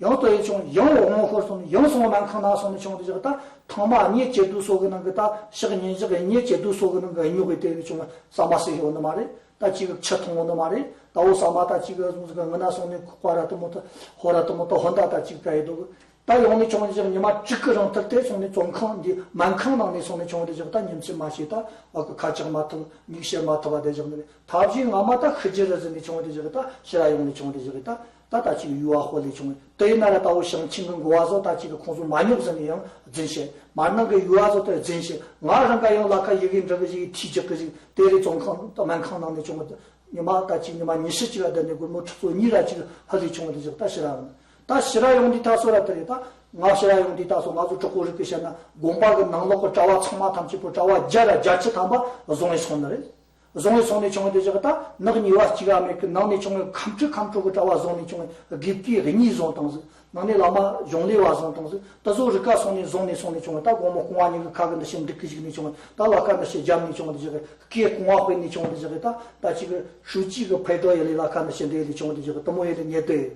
ཡང་ལྟོས་ཡས་བྱུང་ཡང་དབང་ཤོར་སོང་ནས་ཡང་སོང་སྨན་ཁང་ནང་སོང་ནས་བྱུང་དེ་ཅིག་ད་ཐང་མ་གཉིས་ཇེ་སྡུག་སོ་གི་ནང་གི་ད་ཕྱག་ཉིན་ཞག་གཉིས་ཇེ་སྡུག་སོ་གི་ནང་གི་ཉོག་གི་དེ་ནས་བྱུང་བ་ཟ་མ་ཟ་ཡོང་ནི་མ་རེད། ད་ཅིག་ཆུ་འཐུང་ཡོང་ནི་མ་རེད། ད་འོ་ཟ་མ་ད་ཅིག་གི་ཟུང་ཟིག་གི་ངི་ན་སོང་ནས་ཁུག་པ་ར་དུ་མོ་ད་ཧོ་ར་དུ་མོ་ད་ཧོན་ད་ད་ཅིག་ག་ཡི་འདུག་ད་ཡོང་ནས་བྱུང་བ་དེ་ཅིག་ཉི་མ་དྲུག་གི་རིང་ཐུབ་སྟེ་སོང་ནས་བཙོན་ཁང་འདི་སྨན་ཁང་ནང་ནས་སོང་ནས་བྱུང་བ་དེ་ཅིག་ད་ཉིན་མཚན་མ་ཤེས་ད་བ་གི་ཁ་ཆག་མ་ཐུབ་མིག་ཤེས་མ་ཐུབ་པ་དེ་ཅིག་ནི་རེད། ཐབས་ཤེས་ངོ་མ་ད་ཤི་རྒྱུ་རེད་ཟེར་ནས་བྱུང་བ་དེ་ཅིག་ད་ཕྱི་ར་ཡོང་ནས་བྱུང་བ་དེ་ཅིག་ད་ད་ད་ཅིག་ཡུལ་བ་ཧོ་ལས་བྱུང་བ་དེ་ཡིན་ན་ར་ད་འོ་ཞིང་ཆེན་གི་འགོ་བ་ཟོ་ད་ཅིག་གི་ཁོང་ཚོ་མ་ཉོག་ཟེར་ནས་ཡང་རྫུན་བཤད། མར་ནང་གི་ཡུལ་བ་ཟོ་དེ་རྫུན་བཤད། ང་རང་ག་ཡང་ལ་ཁ་ཡི་གེ་འབྲི་གི་ཞིག་ཐིག་རྒྱག་གི་ཞིག་དེ་རེད། བཙོན་ཁང་སྨན་ཁང་ནང་ནས་བྱུང་བ་དེ། ཉི་མ་ད་ཅིག་ཉི་མ་ཉི་ཤུ་གཅིག་ལ་བསྡད་ནས་སྒོར་མོ་ཁྲི་ཚོ་གཉིས་ར་ཅིག་ཧ་ལས་བྱུང་བ་དེ་ཅིག་ད་ཕྱི་ར་ཡོང་། ད་ཕྱི་ར་ཡོང་དུས་ད་སོ་ར་དེ་རེད། ད་ང་ཕྱི་ར་ཡོང་དུས་ད་སོ་ང་ཚོ་གྲོགས་པོ་རིགས་ཀྱི་བཤད་ན་དགོན་པ་གི་ནང་ལོགས་ཀྱི་གྲྭ་བ་ཚང་མ་ཐམས་ཅད་པོ་གྲྭ་བ་བརྒྱ་ར་བརྒྱད་ཅུ་ཐམ་པ་བཟུང་ཡས་སོང་ནི་རེད། བཟུང་ཡས་སོང་ནས་བྱུང་བ་དེ་ཅིག་ད་ནག་ཉེས་པ་གཅིག་ག་མེད་གི་ནང་ནས་བྱུང་བའི་ཁམས་ཁྲི་ཁམས་ཁྲོ་གི་གྲྭ་བ་བཟུང་ནས་བྱུང་བའི་དགེ་བཀས་གཉིས་བཟུང་བཏང་ཟིག་ནང་ནས་བླ་མ་གཞུང་ལས་པ་བཟུང་བཏང་ཟིག་ད་གཟོད་རི་ཀ་སོང་ནས་བཟུང་ནས་སོང་ནས་བྱུང་བ་ད་དགོང་མོ་རྐང་བ་གཉིས་ཀྱི་ཁ་གི་འདི་ཞིག་འདུག་གི་ཞིག་ནས་བྱུང་བ་ད་ལ་ཁ་འདི་ཞིག་རྒྱབ་ནས་བྱུང་བ་འདི་ཞིག་གི་སྐེ་རྐང་བ་དཔེ་ནས་བྱུང་བ་འདི་ཞིག་གི་ད་ད་ཅིག་གི་ཧྲུའུ་ཅི་གི་ཕེ་ཏོ་ཡི་ལས་ལ་ཁ་འདི་ཞིག་འདི་ལས་བྱུང་བ་འདི་ཞིག་གི་དུ་མོ་ཡི་ལས་ཉེ་དུ་ཡི་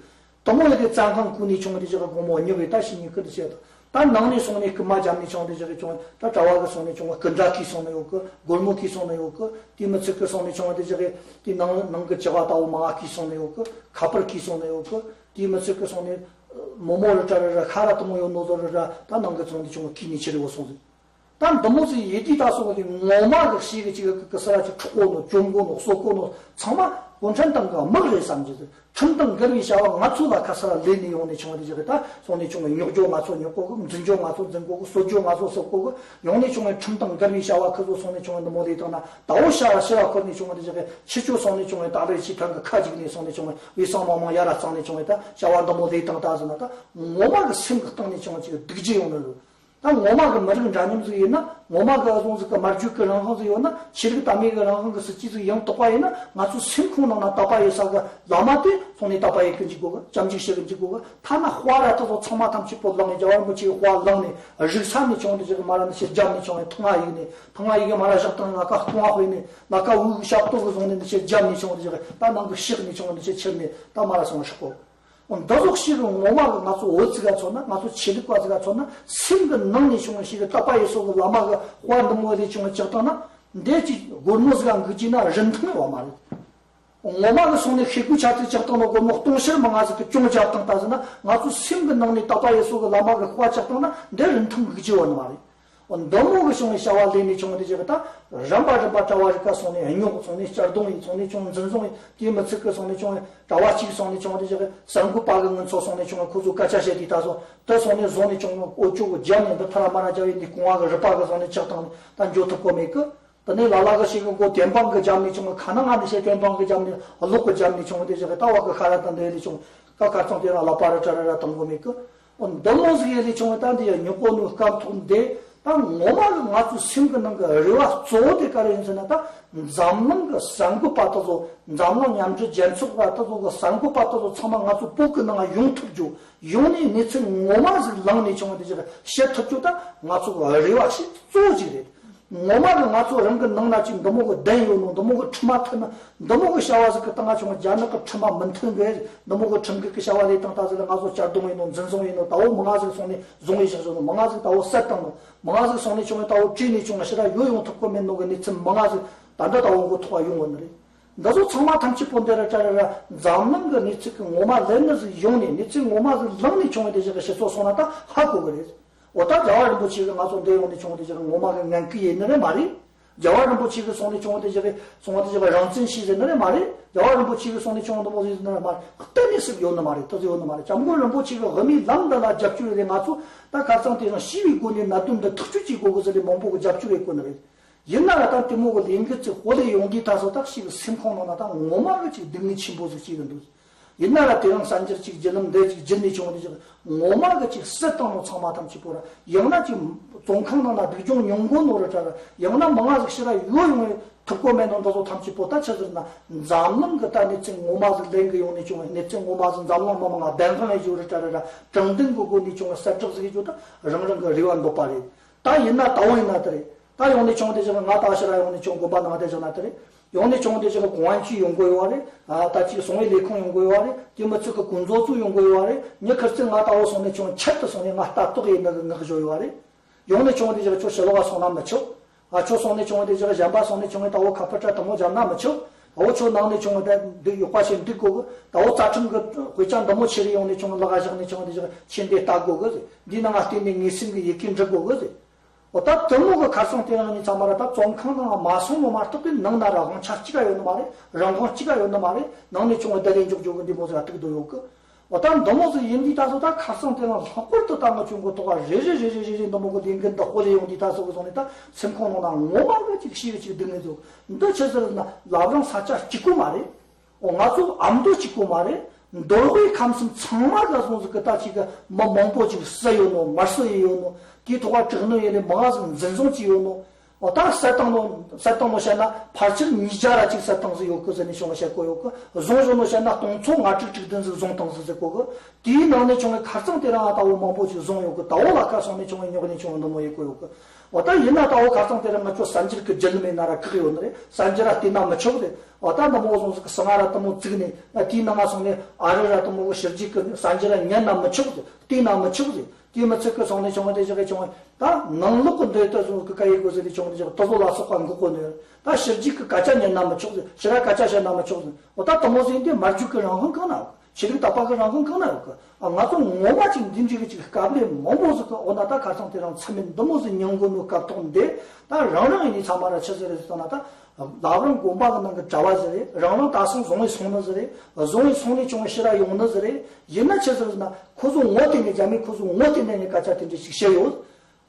དུ་མོ་ཡི་ལས་བཙན་ཁང་ཀུན་ནས་བྱུང་བ་འདི་ཞིག་གི་དགོང་མོ་ཉི་བའི་ད་ཞིག་ཉིན་ཀི་འདི་ཞིག་ད་ད་ནང་ནས་སོང་ནས་རྐུན་མ་རྒྱབ་ནས་བྱུང་བ་འདི་ཞིག་གི་བྱུང་ད་གྲྭ་བ་གི་སོང་ནས་བྱུང་བ་སྐུ་འདྲ་གིས་སོང་ནས་ཡོད་གི་སྒོར་མོ་གིས་སོང་ནས་ཡོད་གི་དེ་མི་ཚིག་གི་སོང་ནས་བྱུང་བ་འདི་ཞིག་གི་དེ་ནང་ནང་གི་བྱ་བ་ལྟ་བུ་མ་གིས་སོང་ནས་ཡོད་གི་ཁ་པར་གིས་སོང་ནས་ཡོད་གི་དེ་མི་ཚིག་གི་སོང་ནས། མོ་མོ་རུ་ཏྲ་རུ་ར་ཁ་ར་དུ་མོ་ཡོད་ནོ་ཟོ་རུ་ར་ད་ནང་གི་ཚོང་འདི་ཆུང་ཁྱི་ནི་ཆི་རི་བོ་སོང་ཟིག་ད་འདི་མོ་ཟིག་ཡེ་དུས་ད་སོང་དེ་ངོ་མ་གི་ཤེས་གི་ཅིག་གི་གི་ས་ར་ཅིག་འཁྲུག་གོ་ནོ་བཅོམ་གོ་ནོ་བཅོམ་གོ་ནོ་ཚང་མ་གུང་ཁྲན་ཏང་གི་དམག་རེད་བསམ་གྱི་ཟིག་ཁྲིམས་དང་འགལ་བའི་བྱ་བ་ང་ཚོ་ལ་ཁ་ས་ར་ལས་ནི་ཡོང་ནི་ཆུང་དེ་ཅིག་གི་ད་སོང་ནི་ཆུང་གི་ཉོག་རྒྱོ་ང་ཚོ་ཉོག་གོ་གི་འཛིན་རྒྱོ་ང་ཚོ་འཛིན་གོ་གི་གསོད་རྒྱོ་ང་ཚོ་གསོད་གོ་གི་ཡོང་ནི་ཆུང་གི་ཁྲིམས་དང་འགལ་བའི་བྱ་བ་ཁི་ཚོ་སོང་ནི་ཆུང་གི་འདི་མོ་ལས་དང་ན་ད་འོ་ཤ་ར་ཤི་ར་ཁོ་ནི་ཆུང་གི་དེ་ཅིག་གི་ཕྱི་ཆོས་སོང་ནས་བྱུང་བའི་ཏཱ་ལའི་ཆེ་ཐང་གི་ཁ་ཅིག་ནས་སོང་ནས་བྱུང་བའི་དབུས་གཙང་མི་མང་ཡར་ར་གཙང་ནས་བྱུང་བའི་ད་བྱ་བ་འདི་མོ་ལས་དང་ད་ཟེར་ན་ད་ངོ་མ་གི་སེམས་ཀྱི་སྟེང་ནས་བྱུང་བ་ཅིག་སྡིག་རྒྱུ་ཡོང་ནི་རེད། ད་ངོ་མ་གི་མི་རིགས་འདྲ་མཉམ་ཟིག་ཡིན་ན་ངོ་མ་གི་ཨ་ཟུང་ཟིག་གི་མ་རྒྱུད་ཀྱི་རང་དབང་ཟིག་ཡོད་ན་ཆོས་ལུགས་དད་མོས་ཀྱི་རང་དབང་གི་སྲིད་ཇུས་ཟིག་ཡང་དག་པ་ཡིན་ན་ང་ཚོའི་སེམས་ཁོང་ནང་ན་དད་པ་ཡོད་ས་གི་བླ་མ་དེ་སོང་ནས་དད་པ་ཡོད་གི་འཇུག་དགོས་གི་སྐྱབས་འཇུག་བྱེད་གི་འཇུག་དགོས་གི་ཐ་ན་དཔའ་ར་ད་ཚོ་ཚང་མ་ཐམས་ཅད་པོ་བླངས་ནས་རྒྱལ་བ་རིན་པོ་ཆེའི་དཔའ་བླངས་ནས་རིག་ས་ནས་བྱུང་བ་དེ་ཟིག་གི་མ་ར་ནི་ཕྱིར་རྒྱབ་ནས་བྱུང་བའི་ཐང་ང་ཡིག་ནས་ཐང་ང་ཡིག་གི་མ་ར་བཞག་སྟངས་ལ་ཀ་རྐང་བ་དཔེ་ནས་ལ་ཀ་འུ་གི་ཞབས་ཏོག་གི་བཟུང་ནས་འདི་ཕྱིར་རྒྱབ་ནས་བྱུང་བ་དེ་ཟིག་གི་ད་ནང་གི་ཕྱག་ནས་བྱུང་བ་འདི་ཕྱིར་ཁྱེར་ནས་ད་མ་ར་སོང་ཧྲག་གོ་འདི་ཟོག་ཞིག་གི་ངོ་མ་གི་ང་ཚོ་བོད་ཅིག་ག་མཚོན་ན་ང་ཚོ་ཆོས་ལུགས་པ་ཅིག་ག་མཚོན་ན་སེམས་གི་ནང་ནས་བྱུང་བ་ཞིག་གི་དད་པ་ཡོད་སོགས་གི་བླ་མ་གི་དཔའ་འདི་མོ་ལས་བྱུང་བ་ཅིག་བཏང་ན་འདས་ཀྱི་སྒོར་མོ་ཟིག་ག་འགུལ་གྱི་ན་རིན་ཐང་ཡོད་མ་རེད། ངོ་མ་གི་སོང་ནས་ཤེལ་སྒོའི་ཆ་ཚིག་ཅིག་བཏང་ན་སྒོར་མོ་སྟོང་ཕྱུར་མང་ང་ཟིག་གི་གྱོང་རྒྱབ་བཏང་ད་ཟེར་ན་ང་ཚོ་སེམས་གི་ནང་ནས་དད་པ་ཡོད་སོགས་གི་བླ་མ་གི་དཔའ་ཅིག་བཏང་ན་འདི་རིན་ཐང་འགུལ་གྱི་ཡོད་ནི་མ་རེད། འོ་འདི་མོ་གི་བྱུང་བའི་བྱ་བ་ལས་ནས་བྱུང་བ་དེ་ཅིག་གི་ད་རིམ་པ་རིམ་པ་གྲྭ་བ་རིགས་ཀ་སོང་ནས་སྨྱོ་སོང་ནས་གཅར་རྡུང་ཡིན་སོང་ནས་བྱུང་འཛིན་བཟུང་ཡིན་དེའི་མི་ཚིག་གི་སོང་ནས་བྱུང་བའི་གྲྭ་བ་གཅིག་སོང་ནས་བྱུང་བ་དེ་ཅིག་གི་གསར་འགོད་པ་གི་ངོ་ཚོ་སོང་ནས་བྱུང་བའི་ཁོ་ཚོ་སྐད་ཆ་བཤད་དུས་ད་སོང་དེ་སོང་ནས་བཟུང་ནས་བྱུང་བའི་ཨོ་ཅོག་གི་རྒྱབ་ནས་འདི་ཐ་ར་མ་ར་རྒྱབ་ཡིན་འདི་གོང་བ་གི་རི་པ་གི་སོང་ནས་ཆགས་བཏང་ནས་ད་འགྱོ་ཐུབ་གོ་མེད་གི་དེ་ནས་ལ་ལ་གི་ཞིག་གི་མགོ་བདེན་དཔང་གི་རྒྱབ་ནས་བྱུང་བའི་ཁ་ན་ང་ནི་ཞེ་བདེན་དཔང་གི་རྒྱབ་ནས་གློག་གི་རྒྱབ་ནས་བྱུང་བ་དེ་ཅིག་གི་ད་བ་གི་ཁ་ར་དང་འདི་ལས་བྱུང་ཀ་ཁ་ཚང་དེ་ར་ལ་པ་ར་ཏྲ་ར་ར་བཏང་གོ་མེད་གི་འོ་འདི་མོ་ཟིག་ཡེ་ལས་བྱུང་བ་ད་འདི་ཡ་ཉོ་གོ་ནོ་སྐབས་ཐོག་འདི་ད་ངོ་མ་གི་ང་ཚོའི་སེམས་གི་ནང་གི་རེ་བ་གཙོ་བོ་དེ་ག་རེ་ཡིན་ཟེར་ན་ད་འཛམ་གླིང་གི་གསར་འགོད་པ་དེ་ཚོ་འཛམ་གླིང་མཉམ་འབྲེལ་རྒྱལ་ཚོགས་པ་དེ་ཚོ་གི་གསར་འགོད་པ་དེ་ཚོ་ཚང་མ་ང་ཚོ་བོད་གི་ནང་ཡོང་ཐུབ་རྒྱུ་ཡོང་ནས་གནས་ཚུལ་ངོ་མ་ཟིག་བླངས་ནས་བྱུང་བ་དེ་ཅིག་བཤད་ཐུབ་རྒྱུ་ད་ང་ཚོ་གི་རེ་བ་ཞིག་གཙོ་བོ་ཅིག་རེད། ངོ་མ་གི་ང་ཚོ་རང་གི་ནང་ན་ཅིག་འདི་མོ་གི་བདེན་ཡོད་ནོ་འདི་མོ་གི་ཁྲིམས་མ་མཐུན་ན་འདི་མོ་གི་བྱ་བ་ཟིག་གི་སྟེང་ང་བྱུང་བ་རྒྱ་ནག་གི་ཁྲིམས་མ་མི་མཐུན་གི་འདི་མོ་གི་ཁྲིམས་འགལ་གི་བྱ་བ་ལས་དང་ད་ཟིག་ལ་ང་ཚོ་གཅར་རྡུང་ཡིན་ནོ་འཛིན་བཟུང་ཡིན་ནོ་ད་འོ་མི་ང་ཟིག་སོང་ནས་བཟུང་ཡི་བཞག་བཟོ་ནོ་མི་ང་ཟིག་ད་འོ་བསད་བཏང་ནོ་མི་ང་ཟིག་སོང་ནས་བྱུང་བ་ད་འོ་བྲོས་ནས་བྱུང་བ་ཕྱི་ར་ཡོད་ཡོང་ཐུབ་གི་མེད་ནོ་གི་གནས་ཚུལ་མི་ང་ཟིག་ད་འདྲ་ད་འོ་མགོ་ཐོག་ག་ཡོང་བ་ནི་རེད། འདི་ཚོ་ཚང་མ་ཐམས་ཅད་པོ་འདི་ར་ཅ་ར་ར་འཛམ་གླིང་གི་གནས་ཚུལ་གི་ངོ་མ་ལན་ནི་ཟིག་ཡོང་ནས་གནས་ཚུལ་ངོ་མ་ཟིག་བླངས་ནས་བྱུང་བ་དེ་ཞིག་གི་སྤྱི་ཚོགས་སོང་ན་ད་ཧ་གོ་གི་རེད། འོ་ད་རྒྱལ་བ་རིན་པོ་ཆེ་གི་ང་ཚོ་འདི་ཡོང་ནས་བྱུང་བ་དེ་ཞིག་གི་ངོ་མ་གི་ངན་སྐུལ་ཡིན་ནི་རེད་མ་རེད། རྒྱལ་བ་རིན་པོ་ཆེ་གི་སོང་ནས་བྱུང་བ་དེ་ཞིག་གི་སོང་བ་དེ་ཞིག་གི་རང་བཙན་ཤེས་ཟེར་ནི་རེད་མ་རེད། རྒྱལ་བ་རིན་པོ་ཆེ་གི་སོང་ནས་བྱུང་བ་འདི་མོ་ཟིག་ནི་རེད་མ་རེད། གཏན་ནས་སྲིད་ཡོད་ནི་མ་རེད། དེ་ཚོ་ཡོད་ནི་མ་རེད། སྐྱབས་མགོན་རིན་པོ་ཆེ་གི་དབུ་མའི་ལམ་འདི་ལ་རྒྱབ་སྐྱོར་ཡོད་རེད། ང་ཚོ་ད་ཁ་སང་དེ་རིང་ཤི་བའི་སྒོ་ནས་གནད་དོན་འདི་ཐག་གཅོད་བྱེད་དགོས་གི་ཟེར་ནས་མང་པོ་གི་རྒྱབ་སྐྱོར་ཡོད་གོ་ནི་རེད། ཡིན་ན་ཡང་ད་དེ་མོ་གི་ལས་འགུལ་ཚོ་ཧོ་ལས་ཡོང་དུས་ད་སོ་ད་ཞིག་གི་སེམས་ཁོང་ནང་ན་ད་ངོ་མ་གི་ཅིག་སྡུག་བསྔལ་ཆེན་པོ་ཟིག་ཅིག་གི་འདུག་ཡིན་ན་ར་དེ་རིང་གསར་འགྱུར་ཅིག་བརྒྱུད་ལམ་འདི་ཅིག་བརྒྱུད་ནས་བྱུང་བ་དེ་ཅིག་ངོ་མ་གི་ཅིག་སྲིད་བཏང་ནོ་ཚང་མ་ཐམས་ཅད་པོ་ར། ཡང་ན་ཅིག་བཙོན་ཁང་ནང་ན་སྡུག་སྦྱོང་མྱོང་གོ་ནོ་ར་འདྲ་ར། ཡང་ན་མང་ང་ཟིག་ཕྱི་ར་ཡོད་ཡོང་བའི་ཐུབ་གོ་མེད་ནོ་འདི་ཚོ་ཐམས་ཅད་པོ་ད་ཆི་ཟེར་ན། འཛམ་གླིང་གི་ད་གནས་ཚུལ་ངོ་མ་ཟིག་ལེན་གི་ཡོང་ནས་བྱུང་བའི་གནས་ཚུལ་ངོ་མ་ཟིག་འཛམ་གླིང་མི་མང་ང་བདེན་དཔང་ཡེད་རྒྱུ་ར་འདྲ་ར་ར། དྲང་བདེན་གི་སྒོ་ནས་བྱུང་བའི་གསལ་བསྒྲགས་ཟིག་ཡེད་རྒྱུ་ད་རང་རང་གི་རེ་བ་འདོད་པ་རེད། ད་ཡིན་ན་ད་འོ་ཡིན་ན་དེ་རེད། ད་ཡོང་ནས་བྱུང་དེ་ཅིག་ང་ད་ཕྱི་ར་ཡོང་ནས་བྱུང་དགོན་པ་ནང་དེ་ཅིག་ན་དེ་རེད། ཡོང་ནས་བྱུང་དེ་ཅིག་གོང་ཨན་ཅིག་ཡོང་དགོས་ཡོད་རེད། ཨ་ད་ཅིག་སོང་བའི་ལས་ཁུངས་ཡོང་དགོས་ཡོད་རེད། དེ་མི་ཚོད་ཀྱི་ཀུན་རྫོབ་ཚུགས་ཡོང་དགོས་ཡོད་རེད། མྱི་ཁིར་ཚོས་ང་ད་འོ་སོང་ནས་བྱུང་ཆེད་དུ་སོང་ནས་ང་ལྟ་རྟོག་ཡེད་ནི་གི་ངག་བཞོ་ཡོད་རེད། ཡོང་ནས་བྱུང་དེ་ཅིག་ཁྱོད་ཕྱི་ལོགས་ལ་སོང་ན་མི་ཆོག་ཨ་ཁྱོད་སོང་ནས་བྱུང་དེ་ཅིག་གཞན་པ་སོང་ནས་བྱུང་ད་འོ་ཁ་པར་དྲ་དུ་མོ་སྦྱར་ན་མི་ཆོག་འོ་ཁྱོད་ནང་ནས་བྱུང་དེ་འདི་ཡོད་པ་ཞིག་འདུག་དགོས་གི། ད་འོ་རྩ་ཁྲིམས་གི་དཔེ་ཆ་འདི་མོ་ཁྱེར་ཡོང་ནས་བྱུང་ལག་ག་བཞག་ནས་བྱུང་དེ་ཅིག་ཁྱེད་འདི་ལྟ་དགོས་གི། འདི་ནང་ང་བལྟས་ནས་ངེས་སེམས་ཀྱི་ཡི་གེ་འབྲི་དགོས་གི། འོ་ད་དུ་མོ་གི་ཁ་སང་དེ་རིང་ནས་ཚང་མ་ར་ད་བཙོན་ཁང་ནང་མ་སོང་ནོ་མ་གཏོགས་པའི་ནང་ན་ར་དབང་ཆ་གཅིག་ག་ཡོད་ནི་མ་རེད། རང་དབང་གཅིག་ག་ཡོད་ནི་མ་རེད། ནང་ནས་བྱུང་བའི་བསྡད་ལས་འཇོག་རྒྱུ་གི་འདི་མོ་ཟིག་ཨ་ཐུག་འདུག་ཡོད་གི། འོ་ད་འདི་མོ་ཟིག་ཡིན་དུས་ད་སོ་ད་ཁ་སང་དེ་རིང་ལྷག་པར་དུ་ད་ང་ཆུང་གི་ཐོག་ག་རེ་རེ་རེ་རེ་རེ་རེ་འདི་མོ་གི་ལས་འགན་འདི་སྤོ་ལས་ཡོང་དུས་ད་སོ་གི་སོང་ནས་ད་སེམས་ཁོང་ནང་ན་ངོ་མ་གི་ཅིག་ཤི་གི་ཅིག་སྡུག་ངེས་འདུག་འདི་ཆི་ཟེར་ན་ལབ་རང་ས་ཆ་གཅིག་པོ་མ་རེད། འོ་ང་ཚོ་ཨ་མདོ་གཅིག་པོ་མ་རེད། མདོ་དབུས་ཁམས་གསུམ་ཚང་མ་ག་སོང་ཟིག་གི་ད་ཅིག་གི་མི་མང་པོ་ཅིག་བསད་ཡོད་ནོ་དམར་གསོད་ཡེ་ཡོད་ནོ། དེའི་ཐོག་ལ་དྲག་གནོན་ཡེ་ནས་མང་ང་ཟིག་འཛིན་བཟུང་བྱས་ཡོད་ནོ། འོ་ད་བསད་བཏང་ནོ་བསད་བཏང་ནོ་བཤད་ན་ཕལ་ཆེར་ཉིས་བརྒྱ་ར་ཅིག་བསད་བཏང་ཟིག་ཡོད་གི་ཟེར་ནས་བྱུང་བ་བཤད་གོ་ཡོད་གི། བཟུང་བཟུང་ནོ་བཤད་ན་སྟོང་ཚོ་ལྔ་དྲུག་དྲུག་བདུན་ཟིག་བཟུང་བཏང་ཟིག་ཟེར་གོ་གི། དེའི་ནང་ནས་བྱུང་བའི་ཁ་རྩང་དེ་རིང་ཨ་ད་འོ་མང་པོ་ཅིག་བཟུང་ཡོད་གི། ད་འོ་ལ་ཁ་སང་ནས་བྱུང་བའི་རྙོག་ནས་བྱུང་བ་འདི་མོ་ཡེ་གོ་ཡོད་གི། འོ་ད་ཡིན་ན་ད་འོ་ཁ་སང་དེ་རིང་ང་ཚོ་གསར་འགྱུར་གི་བརྒྱུད་ལམ་ཡིན་ན་ར་བཀག་ཡོད་ནི་རེད། གསར་འགྱུར་ར་བལྟས་ན་མི་ཆོག་རེད། འོ་ད་འདི་མོ་བཟུང་ཟིག་གི་སང་ང་ར་འདི་མོ་བཙུགས་ནས་ཨ་དེའི་ནང་ང་སོང་ནས་ཨ་རི་ར་འདི་མོ་གི་ཕྱི་རྒྱལ་གི་གསར་འགྱུར་ར་ཉན་ན་མི་ཆོག་རེད། བལྟས་ན་མི་ཆོག་རེད། དེའི་མི་ཚད་གི་སོང་ནས་བྱུང་བ་དེ་ཅིག་གི་བྱུང་བ་ད་ནང་ལོག་གི་འདི་ལྟ་བཟུང་གི་བཀའ་ཡིག་དགོས་ཟེར་ནས་བྱུང་བ་དེ་ཅིག་དུ་བཟོ་ལ་སོགས་པ་འགོག་གོ་ནས་ད་ཕྱི་རྒྱལ་གི་སྐད་ཆ་ཉན་ན་མི་ཆོག་ཟེར། ཕྱི་ར་སྐད་ཆ་བཤད་ན་མི་ཆོག་ཟེར། འོ་ད་དུ་མོ་ཟིག་ཡིན་དེ་མ་རྒྱུག་གི་རང་དབང་གང་ན་ཡོད་གི། ཆོས་ལུགས་དད་པ་གི་རང་དབང་གང་ན་ཡོད་གི། ཨ་ང་ཚོ་ངོ་མ་ཅིག་འདི་འདྲའི་གི་ཅིག་སྐབས་ལས་མང་པོ་ཟིག་གི་འོ་ན་ད་ཁ་སང་དེ་རིང་མཚམས་མེད་འདི་མོ་ཟིག་མྱོང་གོ་ནོ་སྐབས་ཐོག་འདི་ད་རང་རང་ཡིན་ནི་ཚང་མ་ར་ཆི་ཟེར་རེད་ཟེར་ན་ད་ལབ་རང་དགོན་པ་གི་ནང་གི་གྲྭ་བ་ཟིག་རེད། རང་རང་ད་སོང་བཟུང་བའི་སོང་ནི་ཟིག་རེད། བཟུང་བའི་སོང་ནས་བྱུང་བའི་ཕྱི་ར་ཡོང་ནི་ཟིག་རེད། ཡིན་ན་ཆི་ཟེར་ཟེར་ན་ཁོ་ཚོ་ངོ་དེ་ནས་རྒྱ་མི་ཁོ་ཚོ་ངོ་དེ་ནས་ནས་སྐད་ཆ་དེ་འདྲ་ཞིག་བཤད་ཡོད།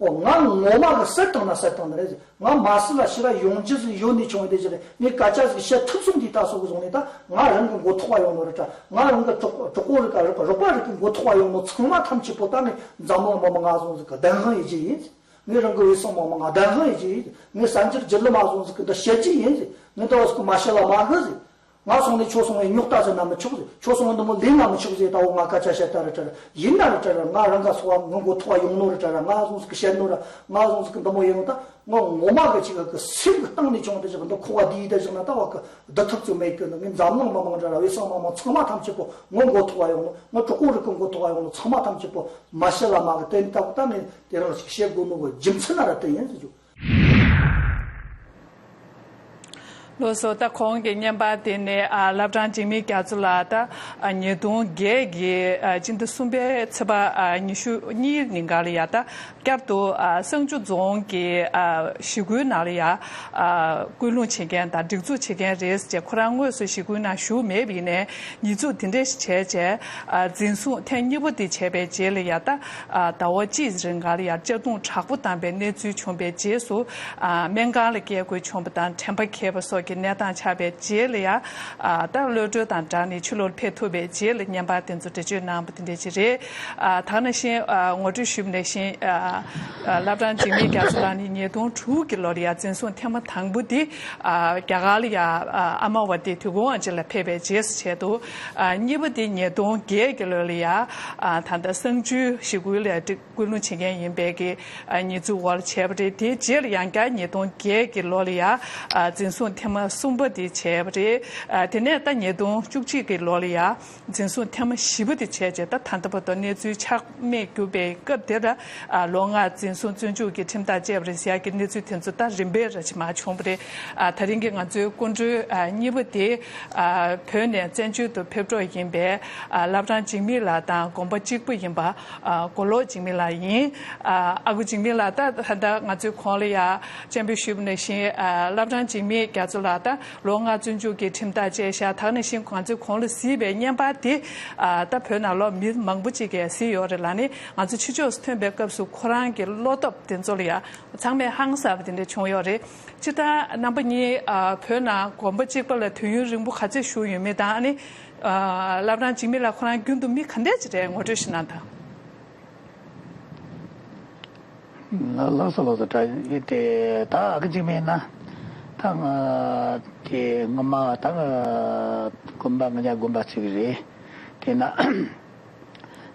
འོ་ང་ངོ་མ་གི་བསད་བཏང་ན་བསད་བཏང་ནི་རེད་ཟེར། ང་མ་སྲིད་ལ་ཕྱི་ར་ཡོང་རྒྱུ་ཟིག་ཡོད་ནས་བྱུང་བའི་དེ་ཅི་རེད། ངས་སྐད་ཆ་ཟིག་བཤད་ཐུབ་སོང་དུས་ད་སོ་གི་བཟུང་ནས་ད་ང་རང་གི་མགོ་ཐོག་བ་ཡོང་ནོ་རེད་དྲ། ང་རང་གི་གྲོགས་གྲོགས་པོ་རིགས་ག་རོགས་རོགས་པ་རིགས་གི་མགོ་ཐོག་བ་ཡོང་ནོ་ཚང་མ་ཐམས་ཅད་པོ་ད་ངས་འཛམ་གླིང་མི་མང་ང་བཟུང་ཟིག་གི་བདེན་དཔང་ཡེ་རྒྱུ་ཡིན། ངས་རང་གི་བུ་སྲིང་མང་མང་ང་བདེན་དཔང་ཡེ་རྒྱུ་ཡིན། ངས་གསར་འགྱུར་བརྒྱུད་ལམ་མ་བཟུང་ཟིག་གི་འདི་བཤད་རྒྱུ་ཡིན་ཟེར། ངས་ད་བ་སོ་གི་མ་བཤད་ལ་མ་གི་ཟེར། ང་སོང་ནས་ཁྱོད་སོང་བའི་རྙོག་དྲ་ཟེར་ན་མི་ཆོག་ཟེར། ཁྱོད་སོང་བའི་འདི་མོ་ལས་ན་མི་ཆོག་ཟེར། ད་འོ་ང་སྐད་ཆ་བཤད་ད་རེད་དྲ་ར། ཡིན་ན་རེད་དྲ་ར། ང་རང་ག་སོ་བ་ངའི་མགོ་ཐོག་བ་ཡོང་ནོ་རེད་དྲ་ར། ང་བཟུང་ཟིག་གི་བཤད་ནོ་ར། ང་བཟུང་ཟིག་གི་འདི་མོ་ཡིན་ནོ་ད། ང་ངོ་མ་གི་ཅིག་གི་སེམས་གི་གཏིང་ནས་བྱུང་དེ་ཅིག་འདི་ཁོ་བ་འདི་ཡིན་དེ་ཅིག་ན་ད་བ་གི་འདི་ཐུབ་ཚོད་མེད་གི། ནི་ངས་འཛམ་གླིང་མི་མང་འདྲ་ར་བུ་སྲིང་མང་མང་ཚང་མ་ཐམས་ཅད་པོ་ངའི་མགོ་ཐོག་བ་ཡོང་ནོ། ངའི་གྲོགས་པོ་རིགས་གི་མགོ་ཐོག་བ་ཡོང་ནོ་ཚང་མ་ཐམས་ཅད་པོ་མ་བཤད་ལ་མ་གི་དེ་ནི་ད་གི་ད་ངས་དེ་རང་ཅིག་བཤད་དགོས་ནོ་གི་རྒྱུ་མཚན་ན་ར་དེ་ཡིན་ཟེར་རྒྱུ། ལགས་སོ། ད་གོང་གི་བརྙན་པར་དེ་ནས་ཨ་བླ་བྲང་འཇིགས་མེད་རྒྱ་མཚོ་ལགས་ད་ཨ་ཉིས་སྟོང་བརྒྱད་ཀྱི་ཨ་སྤྱི་ཟླ་གསུམ་པའི་ཚེས་པ་ཨ་ཉི་ཤུ་གཉིས་ཉིན་ག་ལ་ཡ་ད་བསྐྱར་དུ་ཨ་བསང་ཆུ་རྫོང་གི་ཨ་གཞིས་ཁུལ་ནང་ལ་ཡ་ཨ་སྐུལ་སློང་བྱེད་མཁན་དང་སྒྲིག་འཛུགས་བྱེད་མཁན་རེད་ཟེར། ཁོ་རང་དངོས་སུ་གཞིས་ཁུལ་ནང་བཞུགས་མེད་པ་ཡིན་ནའི་ཉེས་འཛུགས་དེ་འདྲ་ཞིག་བྱས་རྗེས་ཨ་འཛིན་བཟུང་ཐེངས་གཉིས་པ་དེ་བྱས་པའི་རྗེས་ལ་ཡ་ད་ཨ་ཟླ་བ་གཅིག་རིང་ག་ལ་ཡ་གཅར་རྡུང་དྲག་པོ་བཏང་པའི་གནས་ཚུལ་བྱུང་བའི་རྗེས་སུ། ཨ་སྨན་ཁང་ལ་བསྐྱལ་དགོས་བྱུང་བ་དང་དྲན་པ་འཁེལ་བ་སོགས་ཀྱི་གནས་སྟངས་ཆགས་པའི་རྗེས་ལ་ཡ། ཨ་ད་གློད་བཀྲོལ་དང་སྦྲགས་ནས་ཕྱི་ལོགས་ཕེབས་ཐུབ་པའི་རྗེས་ལ་བརྙན་པར་དེ་ཚོ་འགྲེལ་བརྗོད་གནང་བ་དེ་འདྲ་ཅིག་རེད། ཨ་ད་ནང་བཞིན་ཨ་ངོ་སྤྲོད་ཞུས་པ་ནང་བཞིན་ཨ་ཨ་བླ་བྲང་འཇིགས་མེད་རྒྱ་མཚོ་ལགས་ནི་ཉིས་སྟོང་དྲུག་གི་ལོ་ལ་ཡ་འཛིན་བཟུང་ཐེངས་མ་དང་པོ་འདི་ཨ་རྒྱ་གར་ལ་ཡ་ཨ་ཨ་མ་བ་ཏི་དུས་འཁོར་དབང་ཆེན་ལ་ཕེབས་པའི་རྗེས་སུ་བྱས་འདུག་ཨ་གཉིས་པ་འདི་ཉིས་སྟོང་བརྒྱད་ཀྱི་ལོ་ལ་ཡ་ཨ་ད་ལྟ་བསང་ཆུའི་གཞིས་ཁུལ་ལ་ཡ་སྒྲིག་སྐུལ་སློང་བྱེད་མཁན་ཡིན་པའི་གི་ཨ་ཉེས་འཛུགས་འོག་ལ་བྱས་པ་རེད། དེའི་རྗེས་ལ་ཡང་བསྐྱར་ཉིས་སྟོང་བརྒྱད་ཀྱི་ལོ་ལ་ཡ་ཨ་འཛིན་བཟུང་ཐེངས་མ་གསུམ་པ་དེ་བྱས་པ་རེད། ཨ་དེ་ནས་ད་ཉིས་སྟོང་བཅུ་གཅིག་གི་ལོ་ལ་ཡ་འཛིན་བཟུང་ཐེངས་མ་བཞི་པ་དེ་བྱས་རྗེས་ད་ད་ལྟ་བར་དུ་གནས་ཚུལ་ཆ་མེད་གྱུར་པའི་སྐབས་དེ་ལ་ཨ་ལོ་ལྔ་འཛིན་བཟུང་བཙོན་འཇུག་གི་ཁྲིམས་ཐག་བཅད་པ་རེད་ཟེར་ཡག་གི་གནས་ཚུལ་དེ་ཚོ་ད་རིམ་པས་ར་ཆེ་མ་བྱུང་བ་རེད། ཨ་ད་རིང་གི་ང་ཚོའི་སྐུ་མགྲོན་ཨ་གཉིས་པ་དེ་ཨ་བོད་ནས་བཙན་བྱོལ་དུ་ཕེབས་གྲབས་ཡིན་པའི་ཨ་བླ་བྲང་འཇིགས་མེད་ལགས་དང་དགོན་པ་གཅིག་པུ་ཡིན་པ། ཨ་མགོ་ལོག་འཇིགས་མེད་ལགས་ཡིན། ཨ་ཨ་ཁུ་འཇིགས་མེད་ལགས་ད་ད་ལྟ་ང་ཚོའི་གོང་ལ་ཡ་སྤྱན་འབུལ་ཞུས་པ་ནང་བཞིན་ཨ་བླ་བྲང་འཇིགས་མེད་རྒྱ་མཚོ་ ལགས། ད་ལོ་ལྔ་བཙོན་འཇུག་གི་ཁྲིམས་ཐག་བཅད་བཞག་ད་ག་ནང་བཞིན་ང་ཚོས་གོང་ལ་གཟིགས་པའི་བརྙན་པར་དེ་ད་བོད་ནང་ལོགས་མི་མང་པོ་ཅིག་གིས་གཟིགས་ཡོད་རེད་ལ། ནི་ང་ཚོ་ཕྱི་ཕྱོགས་སུ་ཐོན་པའི་སྐབས་སུ་ཁོ་རང་གི་བློ་སྟོབས་དེ་ཚོ་ལ་ཡ་ཚང་མས་ཧང་སངས་པ་དེ་འདྲ་བྱུང་ཡོད་རེད། སྤྱིར་བཏང་རྣམ་པ་གཉིས་བོད་ནང་དགོན་པ་གཅིག་པ་ལ་དུས་ཡུན་རིང་པོ་ག་ཚོད་བཞུགས་ཡོད་མེད་དང་། ཨ་ནི་བླ་བྲང་འཇིགས་མེད་ལགས་ཁོ་རང་རྒྱུན་དུ་མི་ག་འདྲས་ཅིག་རེད་ངོ་སྤྲོད་ཞིག་གནང་དང་། ལགས་སོ་ལགས་སོ། དྲ་དེ་ད་ཨ་ཁུ་འཇིགས་མེད་ན་ད་ང་དེ་སྔོན་མ་ད་ང་དགོན་པ་ང་ཉ་དགོན་པ་གཅིག་རེད། དེ་ན་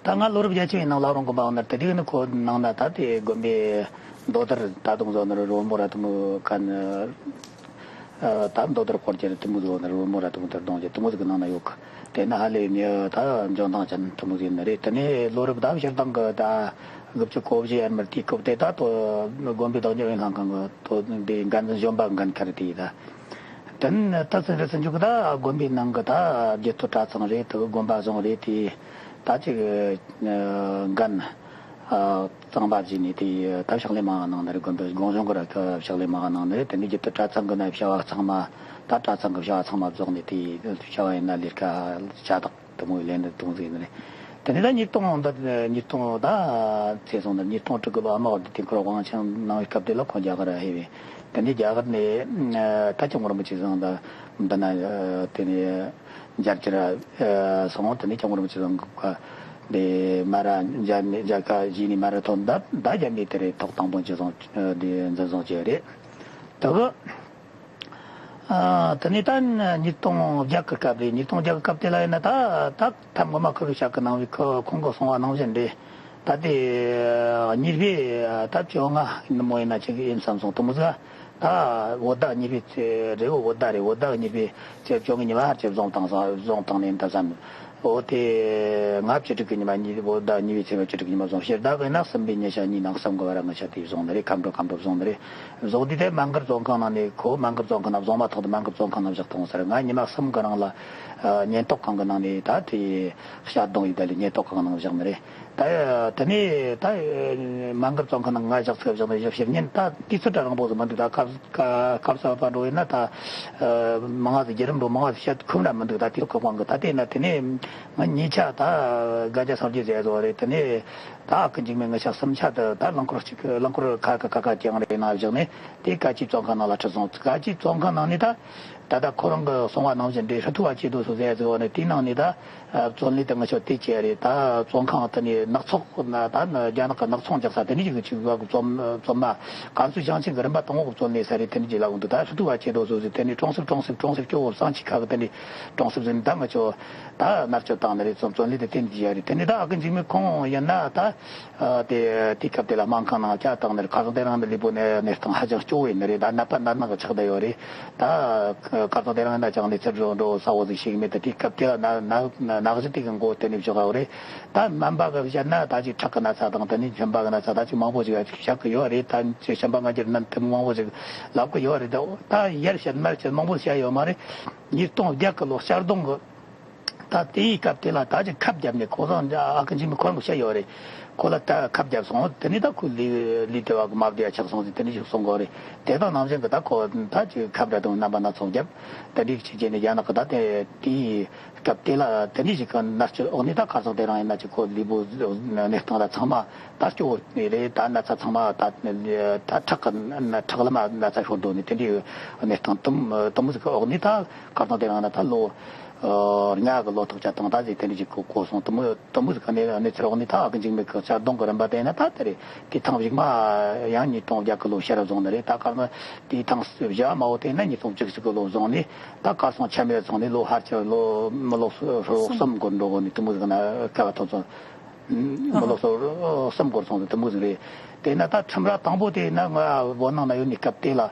ད་ང་ལོ་རབས་བརྒྱད་ཅུ་ཡི་ནང་ལ་རང་དགོན་པ་འོང་ན་དེ་དུས་ནི་ཁོ་ནང་ན་ད་དེ་དགོན་པའི་མདོ་དར་ད་དུང་བཟོ་ནི་རོལ་མོ་ར་དུ་མོ་ག་ནི། ད་མདོ་དར་སྐོར་གྱི་རི་དུ་མོ་ཟིག་ནི་རོལ་མོ་ར་དུ་མོ་དར་གདོང་གྱི་དུ་མོ་ཟིག་གི་ནང་ན་ཡོད་གི། དེ་ན་ཧ་ལས་ནི་ད་འཇོན་ཐང་ཅན་དུ་མོ་ཟིག་ནི་རེད། དེ་ནས་ལོ་རབས་ད་སྤྱིར་བཏང་གི་ད་དགུ་བཅུ་གོ་བཞི་ཡར་མར་དུས་སྐབས་དེ་ད་དོ་དགོན་པའི་བདག་ཉིད་འོས་ལྷན་ཁང་གི་དོ་འདི་འགན་འཛིན་གཞོན་པ་འགན་ཁུར་དེ་ཡིན་ད། དེ་ནས་ད་ཚན་རིག་ཚན་ཆུང་གི་ད་དགོན་པའི་ནང་གི་ད་རྒྱུད་སྟོད་གྲྭ་ཚང་རེད། དེ་དགོན་པ་བཟང་རེད། དེ་ད་ཅིག་འགན། གཙང་པ་བྱས་ནས་དེ་ད་ཕྱག་ལས་མང་གནང་ནི་རེད། དགོན་པའི་དགོན་གཞུང་གི་ར་ཕྱག་ལས་མང་གནང་ནི་རེད། དེ་འདྲའི་རྒྱུད་སྟོད་གྲྭ་ཚང་གི་ནས་བྱ་བ་ཚང་མ་ད་གྲྭ་ཚང་གི་བྱ་བ་ཚང་མ་རྫོགས་ནས་དེ་བྱ་བ་ཡིན་ན་ལས་ཀ་བྱ་དག་དུ་མོ་ལས་འདི་དུང་ཟིག་ནི་རེད། དེ་ནས་ད་ཉིས་སྟོང་ད་ཉིས་སྟོང་ད་ཚེས་སོང་ན་ཉིས་སྟོང་དྲུག་གི་ལོ་ཨ་མ་བར་དུ་དེ་འཁོར་དབང་ཆེན་གནང་བའི་སྐབས་དེ་ལ་ཁོང་རྒྱ་གར་ཧེ་བས་དེ་འདྲའི་རྒྱ་གར་ནས་ད་ཅང་རིན་པོ་ཆེ་ཚང་ད་འདི་ན་དེ་ནས། མཇལ་རྒྱུར་སོང་། དེ་ནས་སྐྱབས་མགོན་རིན་པོ་ཆེ་ཚང་གི་དེ་མ་ར་མཇལ་ནས་མཇལ་ཁ་བཞེས་ནས་མ་ར་ཐོན་ད་ད་རྒྱ་མི་དེ་རེད། ཐོག་དང་པོ་འཛིན་བཟུང་དེ་འཛིན་བཟུང་བྱས་རེད། དེ་གི་དེ་ནས་ད་ཉིས་སྟོང་བརྒྱད་གི་སྐབས་རེད། ཉིས་སྟོང་བརྒྱད་གི་སྐབས་དེ་ལ་ཡིན་ན་ད་ད་ཐབས་ངོ་མ་ཁུར་བྱ་གི་གནང་བའི་ཁོ་ཁོང་གི་གསུང་བ་ནང་བཞིན་རེད། ད་དེ་གཉིས་པའི་ད་བཅོ་ལྔ་ནི་མོ་ཡིན་ན་ཅིག་ཡིན་བསམ་སོང་དུ་མོ་ཟ། ད་བོད་ཟླ་གཉིས་པའི་ཚེས་རེ་བོ་བོད་ཟླ་རེ་བོད་ཟླ་གཉིས་པའི་ཚེས་བཅོ་ལྔའི་ཉི་མ་ཧར་གྱི་བཟུང་བཏང་ས་བཟུང་བཏང་ནས་ད་བསམ། འོ་དེ་ལྔ་བཅུ་དྲུག་གི་ཉི་མ་གཉིས་བོད་ཟླ་གཉིས་པའི་ཚེས་ལྔ་བཅུ་དྲུག་གི་ཉི་མ་བཟུང་ཕྱིར་ཟླ་གི་ན་གསུམ་པའི་ཉི་ཤུ་གཉིས་ནང་གསུམ་གི་བར་ང་ཆ་དེ་བཟུང་ནི་རེད། ཁམས་འགྲོ་ཁམས་འགྲོ་བཟུང་ནི་རེད། བཟུང་དུས་དེ་མ་མགར་བཙོན་ཁང་ནང་ནས་ཁོ་མ་མགར་བཙོན་ཁང་ནང་བཟུང་མ་ཐག་ཏུ་མ་མགར་བཙོན་ཁང་ནང་བཞག་ཐོང་ཟེར། ང་ཉི་མ་གསུམ་གི་རིང་ལ་ཉེན་རྟོག་ཁང་གི་ནང་ནས་ད་དེ་བཤད་གཏོང་ཡིན་ད་ལས་ཉེན་རྟོག་ཁང་ནང་བཞག་ནི་རེད། ད་དེ་ནས་ད་མ་མགར་བཙོན་ཁང་ནང་ང་བཞག་ཚུལ་བཞག་ནས་བཞག་ཕྱིར་ཉིན་ད་དུས་ཚོད་ད་རིང་པོ་ཟིག་མི་འདུག་ད་སྐབས་སྐབས་གསར་པ་འགྲོ་ཡིན་ན་ད་མང་ང་ཟིག་བརྒྱུད་རིམ་འགྲོ་མང་ང་ཟིག་བཤད་ཁུམ་ར་མི་འདུག་ད་དུས་ཚོད་ཁོ་དབང་གི་ད་དེ་ན་དེ་ནས་ང་གཉིས་ཆ་ད་དགའ་རྒྱ་སངས་རྒྱས་ཟེར་བཟོ་བ་རེད། དེ་ནས་ད་ཨ་ཁུ་འཇིགས་མེད་ང་ཆ་གསུམ་ཆ་ད་ད་རླངས་འཁོར་གཅིག་རླངས་འཁོར་ཁ་ཁ་ཁ་ཁ་ཀྱང་རེད་ན་བཞག་ནས་དེ་ཀ་ཅིག་བཙོན་ཁང་ནང་ལ་ཁྲིད་སོང་། ཀ་ཅིག་བཙོན་ཁང་ནང་ནས་ད། ད་ལྟ་ཁོ་རང་གི་གསུང་བ་ནང་བཞིན་འདྲའི་ཧྲི་ཐུ་བ་ཆེ་དོ་སོ་ཟེར་ཟེར་བ་ནི་དེའི་ནང་ནས་ད་བཙོན་ལས་དེ་ང་ཆོ་དེ་བྱས་རེད། ད་བཙོན་ཁང་དེ་ནས་ནག་ཚོགས་ན་ད་རྒྱ་ནག་གི་ནག་ཚོང་རྒྱག་ས་དེ་ནས་ཅིག་ཅིག་བ་གི་བཙོན་བཙོན་མ་ཀན་སུའུ་ཞིང་ཆེན་གི་རིམ་པ་དང་པོ་གི་བཙོན་ལས་ས་རེད། དེ་ནས་ཅིག་ལབ་འདུག་ད་ཧྲི་ཐུ་བ་ཆེ་དོ་སོ་ཟེར་དེ་ནས་གྲོང་གསེབ་གྲོང་གསེབ་གྲོང་གསེབ་སྐྱོ་བོ་བསང་ཆུ་ཁ་གི་དེ་ནས་གྲོང་གསེབ་ཟེར་ནས་ད་ང་ཆོ་ད་མནར་གཅོད་བཏང་ནི་རེད། བཙོན་བཙོན་ལས་དེ་དེ་ནས་ཅིག་ཡ་རེད། དེ་ནས་ད་ཨ་ཁུ་འཇིགས་མེད་ཁོང་ཡིན་ན་ད། དེ་དེའི་སྐབས་དེ་ལ་སྨན་ཁང་ནང་བསྐྱལ་བཏང་ནས་ཁ་སང་དེ་རིང་འདི་ལུས་པོ་ནས་གནས་སྟངས་ཧ་ཅང་སྐྱོ་བོ་ཡིན་ནི་རེད། ད་ནད་པ་ནད་ནག་གི་ཆགས་བསྡད་ཡོད་རེད། ད་ཁ་སང་དེ་རིང་ན་ཅང་གནས་ཚུལ་འགྲོ་འགྲོ་གསལ་བོ་ཟིག་ཤེས་ཀྱི་མེད། ད་དེའི་སྐབས་དེ་ལ་ནད་ནད་ནད་གཞི་དེ་གི་མགོ་དེ་ནས་བཞག་ཡོད་རེད། ད་སྨན་པ་གི་བཤད་ན་ད་ཅིག་ཁྲག་གི་ན་ཚ་དང་དེ་ནས་གཞན་པ་གི་ན་ཚ་ད་ཅིག་མང་པོ་ཞིག་བཤད་གི་ཡོད་རེད། ད་ཅིག་གཞན་པ་ང་རྒྱལ་ནད་དེ་མང་པོ་ཞིག་ལབ་གི་ཡོད་རེད། ད་ད་ཡར་བཤད་མར་བཤད་མང་པོ་བཤད་ཡོད་མ་རེད། ཉིས་སྟོང་བརྒྱད་གི་ལོ་གཅར་རྡུང་གི་ད་དེའི་སྐབས་དེ་ལ་ད་ཅིག་ཁབ་བརྒྱབ་ནས་ཁོ་རང་ཨ་ཁུ་འཇིགས་མེད་ཁོ་རང་གི་བཤད་ཡོད་རེད། ཁོ་ལ་ད་ཁབ་བརྒྱབ་སོང་། དེ་ནས་ད་ཁོ་ལུས་ལུས་དེ་བ་གི་མ་བདེ་བ་ཆགས་སོང་ཟེར་དེ་འདྲ་ཞིག་གསུང་གི་ཡོད་རེད། དེ་དང་ནང་བཞིན་གི་ད་ཁོ་ད་ཅིག་ཁབ་ར་དང་རྣམ་པ་སྣ་ཚོགས་བརྒྱབ། ད་འགྲིག་ཅིག་བྱས་ནས་རྒྱ་ནག་གི་ད་དེ་དེའི་སྐབས་དེ་ལ་དེ་འདྲ་ཞིག་གི་མནར་གཅོད་འོག་ནས་ད་ཁ་སང་དེ་རིང་ཡིན་ན་ཅིག་ཁོ་ལུས་པོ་གནས་སྟངས་ད་ཚང་མ་ད་སྐྱོ་བོ་ནས་རེད། ད་ན་ཚ་ཚང་མ་ད་ད་ཁྲག་གི་ཁྲག་ལམ་ན་ཚ་ཤོར་འགྲོ་ནས་དེ་འདྲའི་གནས་སྟངས་དུམ་དུམ་བུ་ཟིག་གི་འོག་ནས་ད་ཁ་སང་དེ་རིང་ན་ད་ལོ། ཉག་གི་ལོ་ཐོག་ཆ་དང་ད་ཟིག་དེ་འདྲ་ཞིག་གོ་གོ་སོང་། དུ་མོ་དུ་མོ་ཟིག་ག་ནས་གནས་ཚུལ་འོག་ནས་ད་ཨ་ཁུ་འཇིགས་མེད་གི་གཅར་རྡུང་གི་རིམ་པ་དེ་ན་ད་དེ་རེད། དེ་ཐེངས་གཞུག་མ་ཡང་ཉིས་སྟོང་བརྒྱད་གི་ལོ་ཕྱིར་བཟུང་ནི་རེད། ད་ག་ན་དེ་ཐེངས་བཞི་བ་མ་འོ་དེ་ན་ཉིས་སྟོང་བཅུ་གཅིག་གི་ལོ་བཟུང་ནས་ད་གར་སོང་ཆ་མེད་སོང་ནས་ལོ་ཕལ་ཆེར་ལོ་མི་ལོ་གསུམ་འགོར་འགྲོ་གོ་ནས་དུ་མོ་ཟིག་ན་སྐལ་བ་ཐོབ་སོང་། མི་ལོ་སོ་གསུམ་འགོར་སོང་དུ་མོ་ཟིག་རེད། དེ་ན་ད་ཁྲིམས་ར་དང་པོ་དེ་ན་ང་བོད་ནང་ན་ཡོད་ནི་སྐབས་དེ་ལ་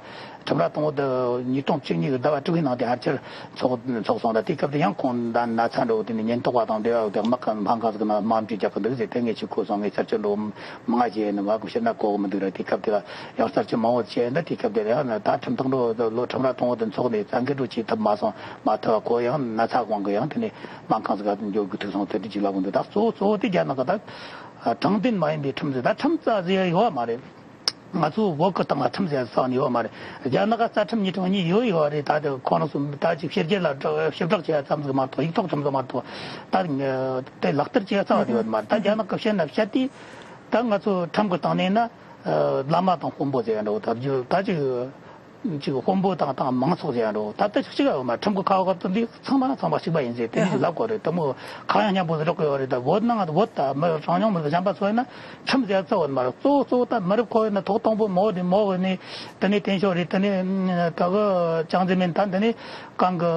ཁྲིམས་ར་དང་པོ་དེ་ཉིས་སྟོང་བཅུ་གཉིས་ཀྱི་ཟླ་བ་དྲུག་པའི་ནང་དེ་ཕལ་ཆེར་ཚོགས་ཚོགས་སོང་། ད་དེ་སྐབས་དེ་ཡང་ཁོང་ད་ན་ཚ་འགྲོ་དེ་ནི་ཉེན་རྟོག་པ་དང་འབྲེལ་བ་དེ་དམག་གི་སྨན་ཁང་ཟིག་ན་དམག་འཁྲུག་རྒྱག་གི་འདུག་ཟེར། དེ་ངས་ཆུ་ཁོ་སོང་ངས་ཚར་ཆུ་འགྲོ་མང་ང་བྱས་ནི་བ་གི་ཕྱིར་ན་གོ་གི་མི་འདུག་ར། དེ་སྐབས་དེ་ལ་ཡང་ཚར་ཆུ་མང་བོ་བྱས་ན་དེ་སྐབས་དེ་ལ་ཡང་ད་ཁྲིམས་ཐོག་འགྲོ་ལོ་ཁྲིམས་ར་དང་པོ་དེ་ཚོགས་ནས་ཚ་འགན་འགྲོ་བྱེད་ཐུབ་མ་སོང་མ་ཐུབ་པ་ཁོ་ཡང་ན་ཚ་དབང་གི་ཡང་དེ་ནས། སྨན་ཁང་ཟིག་ག་འགྱོ་དགོས་ཐུག་སོང་དེ་འདྲ་ཅིག་ལབ་གི་འདུག་ད་གཙོ་བོ་གཙོ་བོ་དེ་རྒྱ་ནག་གི་ད་དྲང་བདེན་མ་ཡིན་པའི་ཁྲིམས་ཟེར་ད་ཁྲིམས་རྩ་ཟེར་ཡ་ཡོད་མ་རེད། ང་ཚོ་བོད་ཀྱི་སྟེང་ལ་ཁྲིམས་ཟེར་ཡ་རྩ་བ་ནས་ཡོད་མ་རེད། རྒྱ་ནག་ག་རྩ་ཁྲིམས་ཉིས་ཁྲིམས་གཉིས་ཡོད་ཡོད་རེད། ད་དེ་ཁོ་རང་ཚོ་ད་ཅིག་ཕྱི་རྒྱལ་ལ་ཞིབ་བསྒྲགས་བྱས་ཡ་ཙམ་ཟིག་མ་གཏོགས། ཡིག་ཐོག་ཙམ་ཟིག་མ་གཏོགས། ད་དེ་ལག་བསྟར་བྱས་ཡ་རྩ་བ་ནས་ཡོད་མ་རེད། ད་རྒྱ་ནག་གི་བཤད་ན་བཤད་དུས། ད་ང་ཚོ་ཁྲིམས་ཀྱི་སྟེང་ནས་ན་བླ་མ་དང་དཔོན་པོ་ཟེར་ཡ་འདྲ་བོ། ད་ཅིག་ད་ཅིག་ཅིག་དཔོན་པོ་དང་དང་མང་ཚོགས་ཟེར་ཡ་འགྲོ། ད་ལྟ་ཅིག་ཅིག་ཡོད་མ། ཁྲིམས་ཀྱི་ཁ་བ་དེ་འདི་ཚང་མ་ཚང་མ་གཅིག་པ་ཡིན་ཟེར་དེ་འདྲ་ཞིག་ལབ་དགོས་རེད། དེ་མོ་ཁ་ཡང་མཉམ་པོ་ཟིག་འགྲོ་གི་ཡོད་རེད། ད་བོད་ནང་བོད་ད་མི་གྲངས་ཉུང་མི་གཞན་པ་ཚོ་ཡིན་ན་ཁྲིམས་ཟེར་ཡ་རྩ་བ་ནས་མ་རེད། གཙོ་བོ་གཙོ་བོ་ད་མི་རབས་ཁོ་ཡིན་ན་ཐོག་དང་པོ་མའོ་དེ་མའོ་གི་ནས། དེ་ནས་ཏེང་ཞའོ་རེད། དེ་ནས་ད་གི་ཅང་ཙེ་མིན། ད་འདི་ནས་གང་གི་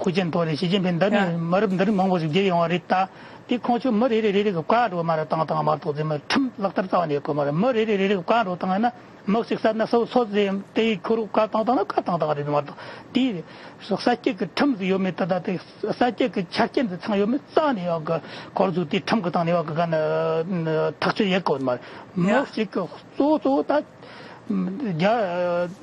ཧུའུ་ཅིན་ཐའོ་རེད། ཞི་ཅིན་ཕིན། ད་ནས་མི་རབས་འདི་རིགས་མང་པོ་ཞིག་བརྒྱུད་ཡོང་བ་རེད། ད་དེ་ཁོང་ཚོ་མི་རེ་རེ་རེ་རེ་གི་བཀའ་འགྲོ་མ་རེད། བཏང་བཏང་མ་གཏོགས་ཟེར་མ། ཁྲིམས་ལག་བསྟར་རྩ་བ་ནས་གོ་མ་རེད། མི་རེ་རེ་རེ་རེ་གི་བཀའ་འགྲོ་བཏང་ཡ་ན། མི་གཅིག་བསད་ན་སོ་སོ་ཟེར་དེ་ཡི་ཁུར་བཀའ་བཏང་བཏང་ན་བཀའ་བཏང་བཏང་རེད་མ་གཏོགས། དེ་ས་སྐྱ་གི་ཁྲིམས་ཟིག་ཡོད་མེད། ད་ད་དེ་ས་སྐྱ་གི་ཆ་རྐྱེན་ཟིག་ཚང་ཡོད་མེད་རྩ་ནས་ཡོད་གི། ཁོར་ཟུག་དེ་ཁྲིམས་གི་སྟེང་ནས་ཡོད་གི་ག་ན་ཐག་གཅོད་ཡེད་གོ་མ་རེད། མི་གཅིག་གི་གཙོ་གཙོ་བོ་ད་རྒྱ་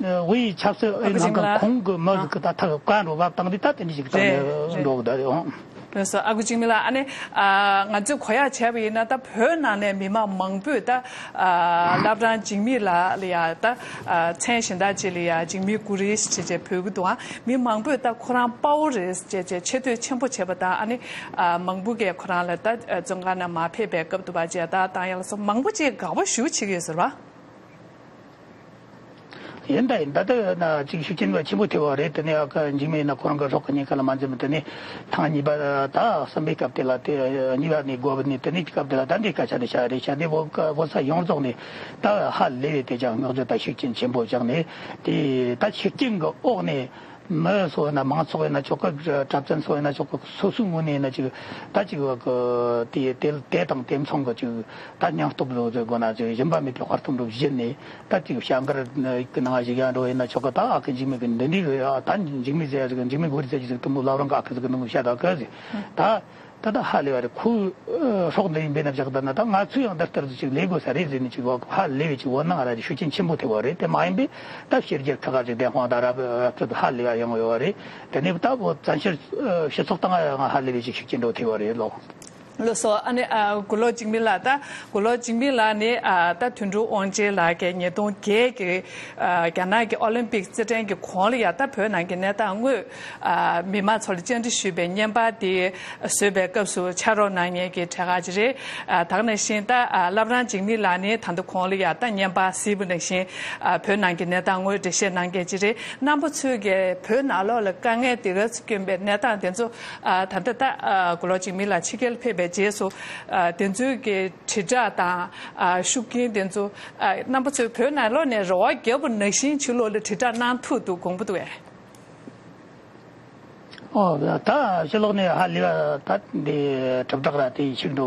དབུས་ཆབ་སྲིད་ཨ་ནང་གི་ཁོང་གི་མི་ཟིག་གི་ད་ཐག་བཀའ་འགྲོ་བབས་བཏང་དུས། ད་དེ་འདྲ་ཞིག་ད་འགྲོ་གི་ད་རེད། ལགས་སོ། ཨ་ཁུ་འཇིགས་མེད་ལགས། ཨ་ནི་ཨ་ང་ཚོས་གོ་ཡག་བྱས་པ་ཡིན་ན། ད་བོད་ནང་ནས་མི་མང་མང་པོས་ད་ཨ་བླ་བྲང་འཇིགས་མེད་ལགས་ལ་ཡ་ད་ཨ་མཚན་གཞན་དག་ཅིག་ལ་ཡ་འཇིགས་མེད་ཀུ་རེ་ཞེས་བྱས་བྱས་འབོད་ཀྱི་འདུག། ཨ་མི་མང་པོས་ད་ཁོ་རང་དཔའ་བོ་རེད་ཅེས་བྱས་ཆེ་བསྟོད་ཆེན་པོ་བྱས་པ་དང་། ཨ་ནི་ཨ་མང་པོ་གིས་ཁོ་རང་ལ་ད་ཨ་བཙོན་ཁང་ནང་མར་ཕེབས་པའི་སྐབས་དུ་བ་བྱས་ད་བཏང་ཡ་ལ་སོགས་མང་པོ་ཅིག་དགའ་པོ་ཞེ་པོ་བྱེད་ཀྱི་ཡོད་ཟེར་བ། ཡིན་ད་ཡིན་ད། ད་ན་ཅིག་ཤུགས་རྐྱེན་ཆེན་པོ་ཐེབས་པ་རེད། དེ་ནས་ཨ་ཁུ་འཇིགས་མེད་ན་ཁོ་རང་གི་སྲོག་གི་ཉེན་ཁ་ལ་མ་འཛེམས། དེ་ནས་ཐེངས་གཉིས་པ་ད་གསུམ་པའི་སྐབས་དེ་ལ། དེ་གཉིས་པ་ནས་དགོས་པ་ནས། དེ་ནས་སྐབས་དེ་ལ་ད་འདི་སྐད་ཆ་དེ་བཤད་རེད། བཤད་དེ་བོད་ཀ་བོད་ས་ཡོངས་རྫོགས་ནས་ད་ཧ་ལས་པའི་དེ་ཅང་བསྔགས་བརྗོད་དང་ཤུགས་རྐྱེན་ཆེན་པོ་བཞག་ནས། དེ་ད་ཤུགས་རྐྱེན་གི་འོག་ནས། མི་སུ་ཡིན་ན། མང་ཚོགས་ཡིན་ན་ཆོག་གི། གྲྭ་བཙུན་སུ་ཡིན་ན་ཆོག་གི། སོ་སོའི་ངོས་ནས་ཡིན་ན་ཅིག་ད་ཅིག་བ་གི་དེ་དེ་དེ་དང་དེ་མཚུངས་གི་ཅིག་ད་སྙིང་སྟོབས་ལོ་ཟེར་དགོས་ན་ཅིག་ཞུམ་པ་མེད་པའི་དཔའ་སྟོབས་འདྲ་བཞེས་ནས། ད་ཅིག་བྱ་མགར་གི་ནང་ཞུགས་ཡ་འགྲོ་ཡིན་ན་ཆོག་གི། ད་ཨ་ཁུ་འཇིགས་མེད་གི་འདི་འདྲའི་གི་ཨ་ད་འཇིགས་མེད་ཟེར་ཡ་ཟིག་འཇིགས་མེད་ཀུ་རེ་ཟེར་གྱི་ཟིག་དུམ་བུ་ལབ་རང་གི་ཨ་ཁུ་ཟིག་གི་ནང་བཤད་ད་གི་ཟིག་ད། ད་ད་ཧ་ལས་པ་རེད། ཁོའི་ཨ་སྲོག་འདི་ཡིན་པས་ན་བཞག་ད་ན། ད་ང་ཚོས་ཡང་འདི་ལྟར་དུ་ཅིག་ལས་དགོས་ས་རེད་ཟེར་ནས་ཅིག་བ་ཧ་ལས་པའི་ཅིག་བོད་ནང་ར་ཅིག་ཤུགས་རྐྱེན་ཆེན་པོ་ཐེབས་པ་རེད། དེ་མ་ཡིན་པས་ད་ཕྱི་རྒྱལ་ཁག་ག་ཅིག་བདེན་དཔང་དང་ར་ཧ་ལས་པ་ཡོང་ཡོད་པ་རེད། དེ་ནས་ད་བོད་བཙན་བྱོལ་ཨ་སྤྱི་ཚོགས་སྟེང་ཡང་ཧ་ལས་པའི་ཅིག་ཤུགས་རྐྱེན་འགྲོ་ཐེབས་པ་རེད་ལོ། ལགས་སོ། ཨ་ནི་ཨ་དགུ་ལོ་འཇིགས་མེད་ལགས། ད་དགུ་ལོ་འཇིགས་མེད་ལགས་ནི་ཨ་ད་དོན་གྲུབ་དབང་ཆེན་ལགས་ཀྱིས་ཉིས་སྟོང་བརྒྱད་ཀྱི་ཨ་རྒྱ་ནག་གི་ཨོ་ལིམ་པིག་རྩེད་འགྲན་གྱི་གོང་ལ་ཡ་ད་བོད་ནང་གི་གནས་སྟངས་དངོས་ཨ་མི་མང་ཚོ་ལ་བཅར་འདྲི་ཞུས་པའི་བརྙན་པར་དེ་བཟོས་པའི་སྐབས་སུ་ཕྱག་རོགས་གནང་མཁན་གྱི་གྲས་ཁག་ཅིག་རེད། ཨ་ད་ག་ནང་བཞིན་ད་ཨ་བླ་བྲང་འཇིགས་མེད་ལགས་ནི་ད་ལྟ་གོང་ལ་ཡ་ད་བརྙན་པར་གཟིགས་པ་ནང་བཞིན་ཨ་བོད་ནང་གི་གནས་སྟངས་དངོས་འགྲེལ་བཤད་གནང་མཁན་ཅིག་རེད། རྣམ་པ་ཚོས་ཀྱི་བོད་ནང་ལོགས་ལ་དཀའ་ངལ་དེ་ག་ཚོད་བསྐྱོན་པའི་གནས་སྟངས་དེ་ཚོ་ཨ་ད་ལྟ་ད་ཨ་དགུ་ལོ་འཇིགས་མེད་ལགས་ཕྱི་རྒྱལ་ཕེབས་པའི་རྗེས་སུ་ཨ་དེ་ཚོའི་གི་དྲིལ་བསྒྲགས་དང་ཨ་ཤུགས་རྐྱེན་དེ་ཚོ་ཨ་རྣམ་པ་ཚོས་བོད་ནང་ལོགས་ནས་རེ་བ་བརྒྱབ་པ་ནང་བཞིན་ཕྱི་ལོགས་ལ་དྲིལ་བསྒྲགས་གནང་ཐུབ་འདུག་དགོངས་པ་འདུག་གས། ཨོ་ད་ཕྱི་ལོགས་ནས་ཧ་ལས་པ་ད་འདི་གྲུབ་དྲག་ར་དེ་ཤུགས་འགྲོ།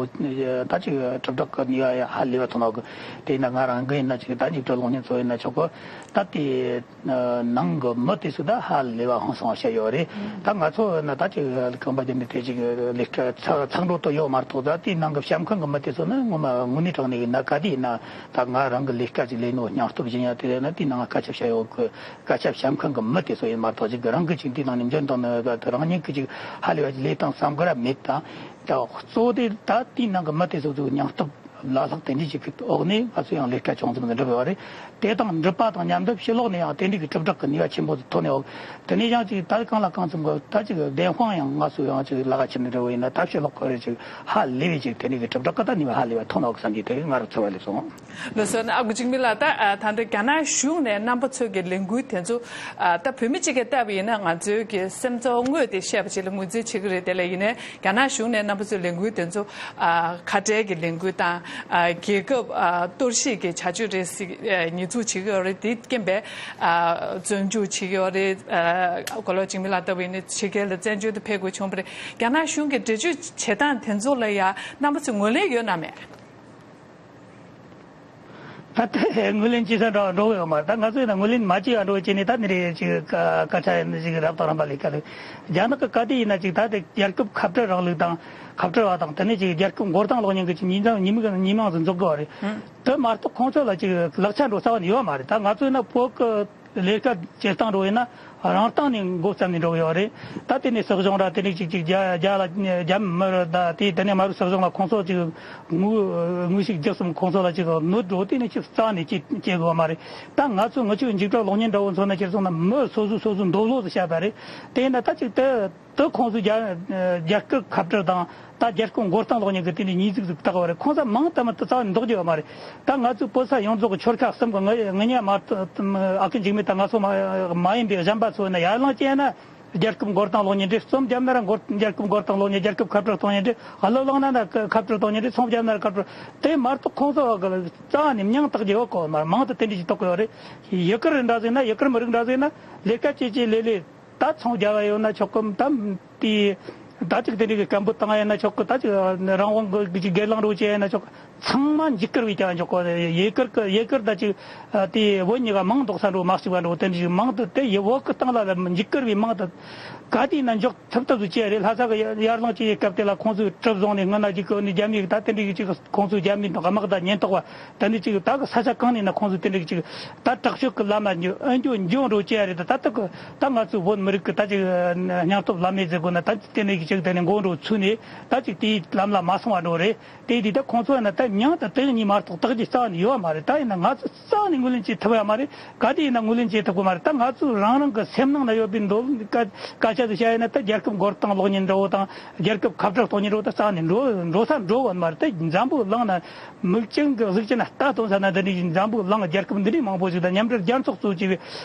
ད་ཅིག་གྲུབ་དྲག་གི་ནུས་པ་ཡ་ཧ་ལས་པ་ཐོན་ནོ་གི། དེ་ན་ང་རང་གི་ཡིན་ན་ཅིག་ད་འཇིགས་སྤྲོ་གློག་བརྙན་ཚོ་ཡིན་ན་ཆོག་གི། ད་དེ་ནང་གི་མི་དེ་ཚོ་ད་ཧ་ལས་པ་ཧང་སང་བ་བཤད་ཡོད་རེད། ད་ང་ཚོ་ཡིན་ན་ད་ཅིག་རྐང་པ་རྒྱབ་ནས་དེ་ཅིག་ལས་ཀ་ཚགས་ཚགས་འགྲོ་དུ་ཡོད་མ་གཏོགས། ད་དེ་ནང་གི་བཤམས་མཁན་གི་མི་དེ་ཚོ་ནི་ངོ་མ་དངོས་གནས་དྲང་གནས་ཡིན་ན་ག་དེ་ཡིན་ན། ད་ང་རང་གི་ལས་ཀ་ཅིག་ལས་ནོ་སྙིང་སྟོབས་སྦྱིན་ཡ་དེ་ཡིན་ན་དེ་ནང་སྐད་ཆ་བཤད་ཡོད་གི། སྐད་ཆ་བཤད་མཁན་གྱི་མི་དེ་ཚོ་ཡིན་མ་གཏོགས་ཅིག་རང་གིས་ཅིག་འདི་ནང་ནས་འཇོན་ཐང་ནི་རང་ཉིད་ཀྱིས་ཅིག་ཧ་ལས་པ་ཅིག་ལས་སྟངས་བསམ་གི་ར་མེད་དང་། ད་གཙོ་བོ་དེ་ད་དེའི་ནང་གི་མི་དེ་ཚོ་ཚོའི་སྙིང་སྟོབས་ལ་ལྷག་དེ་འདྲའི་ཅིག་གི་འོག་ནས་ང་ཚོ་ཡང་ལས་ཀ་ཅུང་ཙམ་འགྲུབ་ཡོད་རེད། དེ་དང་འགྲུབ་པ་དང་མཉམ་དུ་ཕྱི་ལོགས་ནས་ཡང་དེ་འདྲའི་གི་གྲུབ་དྲག་གི་ནུས་པ་ཆེན་པོ་ཐོན་ནས་འོག་དེ་ནས་ཡང་ཅིག་ད་གང་ལ་གང་འཚམ་གི་ད་ཅིག་བདེན་དཔང་ཡང་ང་ཚོ་ཡང་ཅིག་ལག་ཁྱེར་ནས་འགྲོ་བ་ཡིན་ན། ད་ཕྱི་ལོགས་ཁོ་རེ་ཅིག་ཧ་ལས་པའི་ཅིག་དེ་འདྲའི་གི་གྲུབ་དྲག་གི་ད་ནུས་པ་ཧ་ལས་པ་ཐོན་འོག་བསམ་གྱི་དེ་ང་རང་ཚོར་བ་སླེབས་སོང་། ལགས་སོ། ཨ་ཁུ་འཇིགས་མེད་ལགས། ད་ཨ་ད་ལྟ་རྒྱ་ནག་གཞུང་ནས་རྣམ་པ་ཚོའི་གི་ལས་འགུལ་དེ་ཚོ་ཨ་ད་བོད་མི་གཅིག་གིས་བལྟས་པ་ཡིན་ན་ང་ཚོའི་གི་སེམས་ཚོར་དངོས་དེ་བཤད་པ་ཅིག་ལ་ངོས་འཛིན་བྱེད་ཀྱི་རེད། དེ་ལ་ཡིན་ནའི་རྒྱ་ནག་གཞུང་ནས་རྣམ་པ་ཚོའི་ལས་འགུལ་དེ་ཚོ་ཨ་ཁ་བྲལ་གྱི་ལས་འགུལ་དང་ཨ་རྒྱལ་ཁབ་ཨ་གཏོར་བཤིག་གི་བྱ་སྤྱོད་རེད་ཟེར་ཨ་ཉེས་འཛུགས་བྱེད་ཀྱི་ཡོད་རེད། དེ་རྐྱེན་པས་ཨ་བཙོན་འཇུག་བྱེད་ཀྱི་ཡོད་རེད། ཨ་དགུ་ལོ་འཇིགས་མེད་ལགས་ལྟ་བུ་ཡིན་ནའི་ཕྱི་རྒྱལ་ལ་བཙན་བྱོལ་དུ་ཕེབས་དགོས་བྱུང་བ་རེད། རྒྱ་ནག་གཞུང་གི་འགྲེལ་བརྗོད་བྱེད་སྟངས་དེ་ཚོ་ལ་ཡང་རྣམ་པ་ཚོས་ངོས་ལེན་ཡོད་ན་མེད། ད་ལྟ་ངོས་ལེན་བྱེད་ས་འདྲ་འགྲོ་གི་ཡོད་མ་རེད། ད་ང་ཚོ་ཡིན་ན་ངོས་ལེན་མ་བྱེད་ཡ་འགྲོ་བྱས་ནས་ད་ནི་རེ་ཅིག་སྐད་ཆ་ཡིན་ཅིག་རབ་དང་རིམ་པ་ལས་ཀ་ལས། རྒྱ་ནག་གི་ག་དེ་ཡིན་ན་ཅིག་ད་དེ་རྒྱལ་ཁབ་ཁ་བྲལ་རིང་ལུགས་དང་ཁ་བྲལ་བ་དང་། དེ་ནས་ཅིག་རྒྱལ་ཁབ་མགོ་རྟིང་སློག་མཁན་གྱི་ཅིག་མི་མང་མི་མང་ཟིག་འཛུགས་དགོས་པ་རེད། དེ་མ་གཏོགས་ཁོང་ཚོ་ལ་ཅིག་ལག་ཆ་འགྲོ་རྩ་བ་ནས་ཡོད་མ་རེད། ད་ང་ཚོ་ཡིན་ན་བོད་གི་ ལས་ཀ་བྱེད་སྟངས་འགྲོ་ཡིན་ན་རང་སྟེང་ནས་འགོ་བརྩམས་ནས་འགྲོ་གི་ཡོད་རེད། ད་དེ་ནས་སྲིད་གཞུང་ར་དེ་ནས་ཅིག་ཅིག་རྒྱ་རྒྱ་ལ་རྒྱ་མི་རུ་ད་དེ་དེ་ནས་མ་རུ་སྲིད་གཞུང་ལ་ཁོང་ཚོ་ཅིག་དངོས་དངོས་ཤིག་རྒྱག་གསུམ་ཁོང་ཚོ་ལ་ཅིག་གནོད་འགྲོ་དེ་ནས་ཅིག་རྩ་ནས་ཅིག་བྱེད་དགོས་མ་རེད། ད་ང་ཚོ་ངི་ཆོས་འཇིགས་སྐྲག་གློག་བརྙན་འདྲ་བོ་མཚོན་ན་ཁྱེད་ཚོ་ན་མི་སོ་སོ་སོ་སོ་འདོད་བློ་ཟིག་བཤད་པ་རེད། དེ་ཡིན་ན་ད་ཅིག་དེ། དུ་ཁོང་ཚོས་རྒྱ་རྒྱལ་ཁབ་ཁ་བྲལ་དང་ད་རྒྱལ་ཁབ་མགོ་རྟིང་སློག་མཁན་གྱི་དེ་འདྲའི་ཉེས་འཛུགས་ཟིག་བཏགས་པ་རེད། ཁོང་ཚོ་མང་དུ་མི་དུ་རྩ་བ་ནས་འདོགས་རྒྱུ་ཡོད་མ་རེད། ད་ང་ཚོའི་བོད་ས་ཡོངས་རྫོགས་ཀྱི་ཆོལ་ཁ་གསུམ་གྱི་ངི་ངི་ཉ་མ་ཨ་ཁུ་འཇིགས་མེད་དང་ང་ཚོ་མ་མ་ཡིན་པའི་གཞན་པ་ཚོ་ན་ཡར་ལངས་བྱས་ན་རྒྱལ་ཁབ་མགོ་རྟིང་སློག་མཁན་རེད། རྩོམ་བརྒྱབ་ན་ར་མགོ་རྒྱལ་ཁབ་མགོ་རྟིང་སློག་མཁན། རྒྱལ་ཁབ་ཁ་བྲལ་གཏོང་མཁན་རེད། གླུ་བླངས་ན་ན་ཁ་བྲལ་གཏོང་མཁན་རེད། ཚོང་བརྒྱབ་ན་ར་ཁ་བྲལ། དེ་མ་གཏོགས་ཁོང་ཚོ་གི་རྩ་བ་ནས་མྱིང་བཏགས་རྒྱུ་ཡོད་གོ་མ་རེད། མང་དུ་དེ་འདྲ་ཞིག་བཏགས་གི་ཡོད་རེད། ཡུ་གུར་འདྲ་ཟིག་ན་ཡུ་གུར་མི་རིགས་འདྲ་ཟིག་ན་ལས་ཀ་བྱེད་བྱེད་ལས་ལས། ད་ཚོང་རྒྱག་པ་ཡོད་ན་ཆོག་གི། ད་དེ་ད་ཅིག་དེ་འདྲ་གི་སྐད་འབོད་བཏང་ཡ་ཡིན་ན་ཆོག་གི། ད་ཅིག་རང་དབང་གི་ཅིག་སྒེར་ལངས་འགྲོ་བྱེད་ཡ་ཡིན་ན་ཆོག་གི། ཚང་མ་འཇིགས་སྐུལ་བྱས་ཀྱང་ཆོག་གི། ཡུ་གུར་གི་ཡུ་གུར་ད་ཅིག་དེ་བོད་གཉིས་ཀ་མིང་འདོགས་ས་འགྲོ་མ་གཅིག་པ་འགྲོ་དེ་འདྲ་ཞིག་མིང་དུ་དེ་ཡི་བོད་གི་སྟེང་ལ་ལ་འཇིགས་སྐུལ་བའི་མིང་དུ་ག་དུས་ཡིན་ན་འཇོག་ཐུབ་ཐུབ་ཏུ་བྱས་རེད། ལྷ་ས་གི་ཡར་ལངས་བྱེད་ཡའི་སྐབས་དེ་ལ་ཁོང་ཚོས་གྲུ་བཟུང་ནས་སྔོན་ན་ཅིག་གི་ནས་རྒྱ་མིའི་ད་དེ་འདྲ་གི་ཅིག་ཁོང་ཚོས་རྒྱ་མིའི་དམག་དང་ཉེན་རྟོག་པ། ད་ནི་ཅིག་ད་གི་ས་ཆ་གང་ནས་ན་ཁོང་ཚོ་དེ་འདྲ་གི་ཅིག་ད་དྲག་སྤྱོད་ཀྱི་ལམ་ལ་འགྱོ་ཨ་འགྱོ་འགྱོ་འགྲོ་བྱེད་ཡ་རེད། ད་ད་ལྟ་གི་ད་ང་ཚོའི་བོད་མི་རིགས་ཀྱི་ད་ཅིག་སྙིང་སྟོབས་ལ་མེད་ཟེར་དགོས་ན། ད་དེ་འདྲ་གི་ཅིག་དེ་ནས་མགོ་འགྲོ་ཚུད་ནས་ད་ཅིག་དེའི་ལམ་ལ་མ་སོང་བ་འགྲོ་རེད། དེ་དེ་ད་ཁོང་ཚོ་ཡིན་ན་ད་མྱིང་ད་དེ་གཉིས་མ་གཏོགས་བཏགས་རྒྱུ་རྩ་བ་ནས་ཡོད་མ་རེད། ད་ཡིན་ན་ང་ཚོ་རྩ་བ་ནས་ངོས་ལེན་བྱེད་ཐུབ་ཡ་མ་རེད། ག་དུས་ཡིན་ན་ངོས་ལེན་བྱེད་ཐུབ་གི་མ་རེད། ད་ང་ཚོ་རང་རང་གི་སེམས་ནང་ན་ཡོད་པའི་འདོད་སྐད་སྐད་ཆ་ཟིག་བཤད་ཡིན་ན། ད་རྒྱལ་ཁབ་མགོ་རྟིང་སློག་མཁན་འདྲ་བོ་དང་རྒྱལ་ཁབ་ཁ་བྲལ་གཏོང་མཁན་འདྲ་བོ་ད་རྩ་བ་ནས་འགྲོ་འགྲོ་ས་འགྲོ་གི་མ་རེད། ད་འཛམ་བུ་གླིང་ན་མིག་ཅན་གྱི་གཟུགས་ཅན་ལ་ལྟ་སྟོན་ས་ན་འདི་འདྲའི་འཛམ་བུ་གླིང་རྒྱལ་ཁབ་འདི་འདྲའི་མང་པོ་ཞིག་དང་མཉམ་འབྲེལ་རྒྱལ་ཚོགས་གཙོ་བྱས་པའི་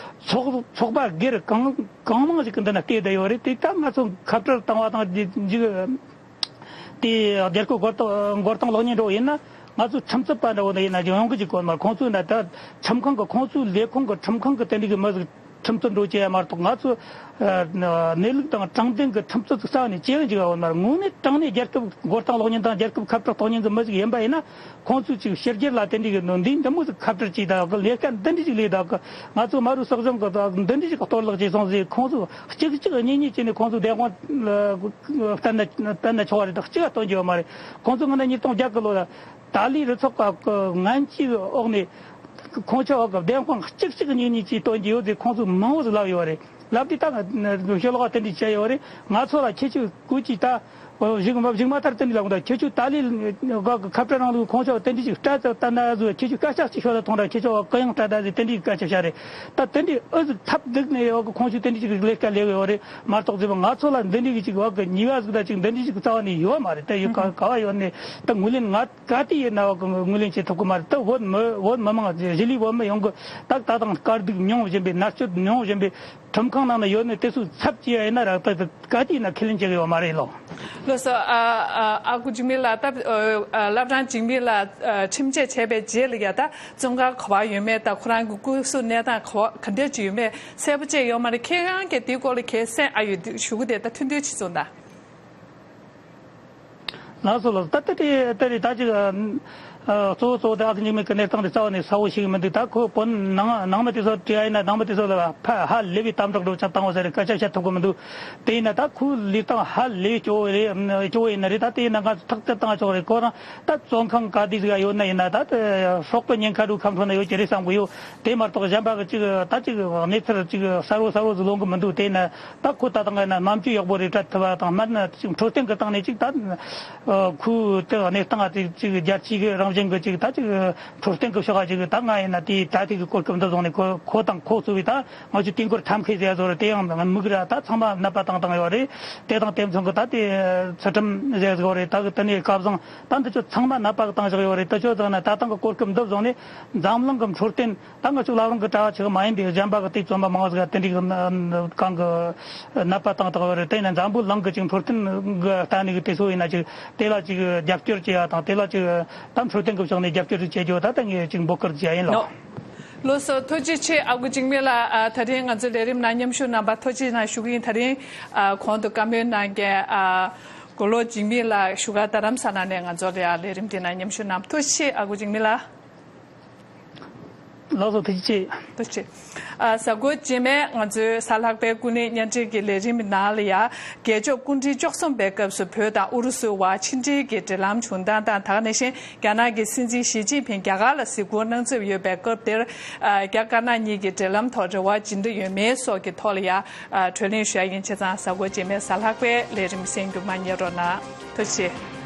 ཚོགས་ཚོགས་པ་སྒེར་གང་གང་མང་ཞིག་གི་འདི་ན་བལྟས་བསྡད་ཡོད་རེད། དེ་ད་ང་ཚོ་ཁ་བྲལ་བཏང་བ་དང་འཇིག་དེ་རྒྱལ་ཁབ་མགོ་རྟིང་མགོ་རྟིང་སློག་མཁན་འདྲ་བོ་ཡིན་ན། ང་ཚོ་ཁྲིམས་རྩོད་པ་འདྲ་བོ་འདི་ཡིན་ན་ཡོང་གི་ཅིག་གོ་མ། ཁོང་ཚོས་ན་ད་ཁྲིམས་ཁང་གི་ཁོང་ཚོའི་ལས་ཁུངས་གི་ཁྲིམས་ཁང་གི་དེ་འདྲའི་གི་མི་ཟིག་ཁྲིམས་རྩོད་འགྲོ་བྱེད་ཡ་མ་གཏོགས། ང་ཚོ་ཨ་གནས་ལུགས་དང་དྲང་བདེན་གྱི་ཁྲིམས་རྩོད་ཚུགས་ས་ནས་བྱེད་ཡོང་ཅིག་ཡོད་མ་རེད། དངོས་གནས་དྲང་གནས་རྒྱལ་ཁབ་མགོ་རྟིང་སློག་མཁན་དང་རྒྱལ་ཁབ་ཁ་བྲལ་གཏོང་མཁན་གྱི་མི་ཟིག་ཡིན་པ་ཡིན་ན། ཁོང་ཚོས་ཅིག་ཕྱི་རྒྱལ་ལ་དེ་འདྲའི་གི་འདི་འདི་མོ་ཟིག་ཁ་བྲལ་བྱས་ད་གི་ལས་ཀ་འདི་འདྲའི་ཅིག་ལས་ད་གི། ང་ཚོ་མ་རུ་སྲིད་གཞུང་གི་ད་འདི་འདྲའི་ཅིག་གཏོར་བརླག་བྱས་སོང་ཟེར། ཁོང་ཚོ་གཅིག་གཅིག་གཉིས་གཉིས་བྱས་ནས་ཁོང་ཚོ་བདེན་དཔང་བསྟན་ན་བསྟན་ན་ཆོག་པ་རེད། ད་གཅིག་ག་སྟོན་རྒྱུ་ཡོད་མ་རེད། ཁོང་ཚོ་སྔོན་ན་ཉིས་སྟོང་བརྒྱད་གི་ལོ་ལ་ཏཱ་ལའི་རུ་ཚོགས་ཀྱི་ངན་ཇུས་འོག་ནས་ཁོང་ཆ་འོག་གི་བདེན་དཔང་གཅིག་གཅིག་གཉིས་གཉིས་ཀྱིས་སྟོན་གྱི་ཡོད་ཟེར་ཁོང་ཚོས་མང་བོ་ཟིག་ལབ་ཡོད་རེད། ལབ་དུས་ད་ང་ཤོ་ལོ་ཀ་དེ་འདྲ་བྱས་ཡོད་རེད། ང་ཚོ་ལ་ཁྱེད་ཆོས་སྐུ་ཅིག་ད་གཞུག་མ་གཞུག་མ་ལྟར་དེ་འདྲ་ལབ་གི་འདུག་ཁྱེད་ཆོས་ཏཱ་ལའི་གི་ཁ་བྲལ་རིང་ལུགས་ཁོང་ཆོས་དེ་འདྲ་ཅིག་སྤྲད་ད་ན་ཟོ། ཁྱེད་ཆོས་སྐད་ཆ་གཅིག་ཤོད་ད་ཐོང་ར། ཁྱེད་ཆོས་གུ་ཡངས་སྤྲད་ད་ཟེར་དེ་འདྲའི་སྐད་ཆ་བཤད་རེད། ད་དེ་འདྲའི་ཨུ་ཟིག་ཐབས་སྡུག་ནས་ཡོད་གི་ཁོང་ཆོས་དེ་འདྲ་ཅིག་ལས་ཀ་ལས་གི་ཡོད་རེད་མ་གཏོགས་ཟེར་བ། ང་ཚོ་ལ་འདི་འདྲའི་གི་ཅིག་འོག་གི་ཉེས་པ་ཟིག་ད་ཅིག་འདི་འདྲའི་ཅིག་རྩ་བ་ནས་ཡོད་མ་རེད། ད་ཡོད་ག་ག་བ་ཡོད་ནས་ད་ངོས་ལེན་ང་ག་དུས་ཡིན་ན་བ་གི་ངོས་ལེན་བྱེད་ཐུབ་གི་མ་རེད། ད་བོད་མི་བོད་མི་མང་གཞིས་ལུས་བོད་མི་ཡོངས་གི་ད་ད་དང་དཀའ་སྡུག་མྱོང་བཞིན་པའི་མནར་གཅོད་མྱོང་བཞིན་པའི་ཁྲིམས་ཁང་ནང་ན་ཡོད་ནས་དེ་ཚོའི་ཚབ་བྱེད་ཡ་ཡིན་ན་ར་ད་ག་དུས་ཡིན་ན་ཁས་ལེན་བྱེད་གི་ཡོད་མ་རེད་ལོ། ལགས་སོ། ཨ་ཨ་ཨ་ཁུ་འཇིགས་མེད་ལགས། ད་ཨ་བླ་བྲང་འཇིགས་མེད་ལགས་ཨ་ཁྲིམས་ཆད་བྱས་པའི་རྗེས་ལ་ཡ་ད་བཙོན་ཁང་ག་པར་ཡོད་མེད་དང་ཁོ་རང་གི་སྐུ་གཟུགས་གནས་སྟངས་ག་པར་ག་འདྲ་ཅིག་ཡོད་མེད་གསལ་པོ་བཅས་ཡོད་མ་རེད། ཁྱེད་རང་གིས་དེའི་སྐོར་ལ་གལ་སྲིད་ཨ་ཡོད་དུས་ཞུ་གི་དེ་ད་ཐུང་ཐུང་ཅིག་གསུངས་དང་། ལགས་སོ་ལགས་སོ། ད་ལྟ་དེ་ལྟ་རེད། ད་ཅིག་ཨ་གཙོ་བོ་གཙོ་བོ་དེ་ཨ་ཁུ་འཇིགས་མེད་ཀྱི་གནས་སྟངས་དེ་རྩ་བ་ནས་གསལ་བོ་ཞིག་མི་འདུག་ད་ཁོ་བོད་ནང་ནང་མི་དེ་ཚོ་དྲི་ཡ་ཡིན་ན་ནང་མི་དེ་ཚོ་ལ་ཕ་ཧ་ལས་པའི་དམ་དྲག་འགྲོ་ཅང་བཏང་བ་ཟེར་སྐད་ཆ་བཤད་ཐུབ་ཀྱི་མི་འདུག་དེ་ཡིན་ན་ད་ཁོའི་ལུས་སྟངས་ཧ་ལས་སྐྱོ་བོ་རེད། སྐྱོ་བོ་ཡིན་ན་རེད། ད་དེ་ཡིན་ན་ང་ཚོ་ཐག་གཅོད་བཏང་ཆོག་རེད། ཁོ་རང་ད་བཙོན་ཁང་ག་དུས་ཟིག་ཡོད་ན་ཡིན་ན་ད་དེ་སྲོག་གི་ཉེན་ཁ་འགྲོ་ཁ་འཕྲོ་ན་ཡོད་ཀྱི་རེད་བསམ་གི་ཡོད། དེ་མ་གཏོགས་གཞན་པ་གི་ཅིག་ད་ཅིག་གནས་ཚུལ་ཅིག་གསལ་བོ་གསལ་བོ་ཟིག་ལོང་གི་མི་འདུག་དེ་ཡིན་ན་ད་ཁོ་ད་དང་ཡིན་ན་རྨ་བཅོས་ཡག་པོ་རེ་སྤྲད་ཐུབ་པ་དང་མིན་ན་ཅིག་འཕྲོད་བསྟེན་གི་སྟེང་ནས་ཅིག་ད་ཁོའི་དེ་གནས་སྟངས་དེ་ཅིག་རྒྱལ་སྤྱི་གི་རང་བཞིན་གི་ཅིག་ད་ཅིག་འཕྲོད་བསྟེན་གི་ཕྱོགས་ཀ་ཅིག་ད་ང་ཡིན་ན་དེའི་ད་ཐེངས་གི་གོ་སྐབས་འདི་བཟུང་ནས་ཁོ་ཁོ་དང་ཁོ་ཚོ་བའི་ད་ང་ཚོའི་དུས་འཁོར་ཐབས་མཁས་ཟེར་ཡ་བཟོ་རེད། དེ་ཡང་མིག་ར་ད་ཚང་མ་ནད་པ་བཏང་བཏང་ཡོད་རེད། དེ་དང་དེ་མཚུངས་གི་ད་དེ་ཚུལ་ཁྲིམས་ཟེར་ཟིག་ཡོད་རེད། ད་གི་དེ་ནས་སྐལ་བཟང་ད་འདི་ཚོ་ཚང་མ་ནད་པ་གི་བཏང་བཞག་ཡོད་རེད། དེ་ཚོ་ཚང་ན་ད་ཐེངས་གི་གོ་སྐབས་འདི་བཟུང་ནས་འཛམ་གླིང་གི་འཕྲོད་བསྟེན་ད་ང་ཚོ་བླ་བྲང་གི་གྲྭ་བ་ཆེ་གི་མ་ཡིན་པའི་གཞན་པ་གི་དེ་བཙོན་པ་མང་བ་ཟིག་དེ་འདྲའི་གི་གང་གི་ནད་པ་བཏང་བཏང་ཡོད་རེད། དེ་ཡིན་ན་འཛམ་བུ་གླིང་གི་ཅིག་འཕྲོད་བསྟེན་གི་ལྟ་ནས་གི་དེ་ཚོ་ཡིན་ན་ཅིག་དེ་ལ་ཅིག་རྒྱབ་སྐྱོར་བྱེད་ཡ་དང་དེ་ལ་ཅིག་ད་འཕྲོད་བསྟེན་གི་ཕྱོགས་ནས་རྒྱབ་སྐྱོར་ཅིག་བྱེད་རྒྱུ་ད་ད་ངས་ཅིག་འབོད་སྐུལ་བྱེད་ཡ་ཡིན་ལགས། ལགས་སོ། ཐུགས་རྗེ་ཆེ། ཨ་ཁུ་འཇིགས་མེད་ལགས། ཨ་ད་རིང་ང་ཚོའི་ལས་རིམ་ནང་མཉམ་ཞུགས་གནང་བར་ཐུགས་རྗེ་གནང་ཞུ་གི་ཡིན། ད་རིང་ཨ་གོང་དུ་བཀའ་མོལ་གནང་མཁན་ཨ་མགོ་ལོག་འཇིགས་མེད་ལགས་བཞུགས་སྒར་རྡ་རམ་ས་ལ་ནས་ང་ཚོའི་ལས་རིམ་འདི་ནང་མཉམ་ཞུགས་གནང་བར་ཐུགས་རྗེ་ཆེ། ཨ་ཁུ་འཇིགས་མེད་ལགས། ལགས་སོ། ཐུགས་རྗེ་ཆེ། ཐུགས་རྗེ་ཆེ། ཨ། གཟའ་འཁོར་རྗེས་མའི་ང་ཚོའི་གཟའ་ལྷག་པའི་ཀུན་གླེང་བརྙན་འཕྲིན་གྱི་ལས་རིམ་ནང་ལ་ཡང་རྒྱལ་མཆོག་སྐུ་ཕྲེང་བཅུ་གསུམ་པའི་སྐབས་སུ་བོད་དང་ཨུ་རུ་སུའི་བར་ཕྱི་འབྲེལ་གྱི་འབྲེལ་ལམ་བྱུང་སྟངས་དང་། ད་ག་ནང་བཞིན་རྒྱ་ནག་གི་སྲིད་འཛིན་ཞི་ཅིན་ཕིང་རྒྱ་གར་ལ་གཟིགས་སྐོར་གནང་འཚམས་ཡོད་པའི་སྐབས་དེར། ཨ། རྒྱ་དཀར་ནག་གཉིས་ཀྱི་འབྲེལ་ལམ་ཐོག་རེ་བ་ཇི་འདྲ་ཡོད་མེད་སོགས་ཀྱི་ཐོག་ལ་ཡང་། ཨ། གྲོས་གླེང་ཞུ་ཡ་ཡིན། བྱས་ཙང་གཟའ་འཁོར་རྗེས་མའི་གཟའ་ལྷག་པའི་ལས་རིམ་གསན་རྒྱུ་མ་བསྙེལ་རོགས་གནང་། ཐུགས་རྗེ་ཆེ།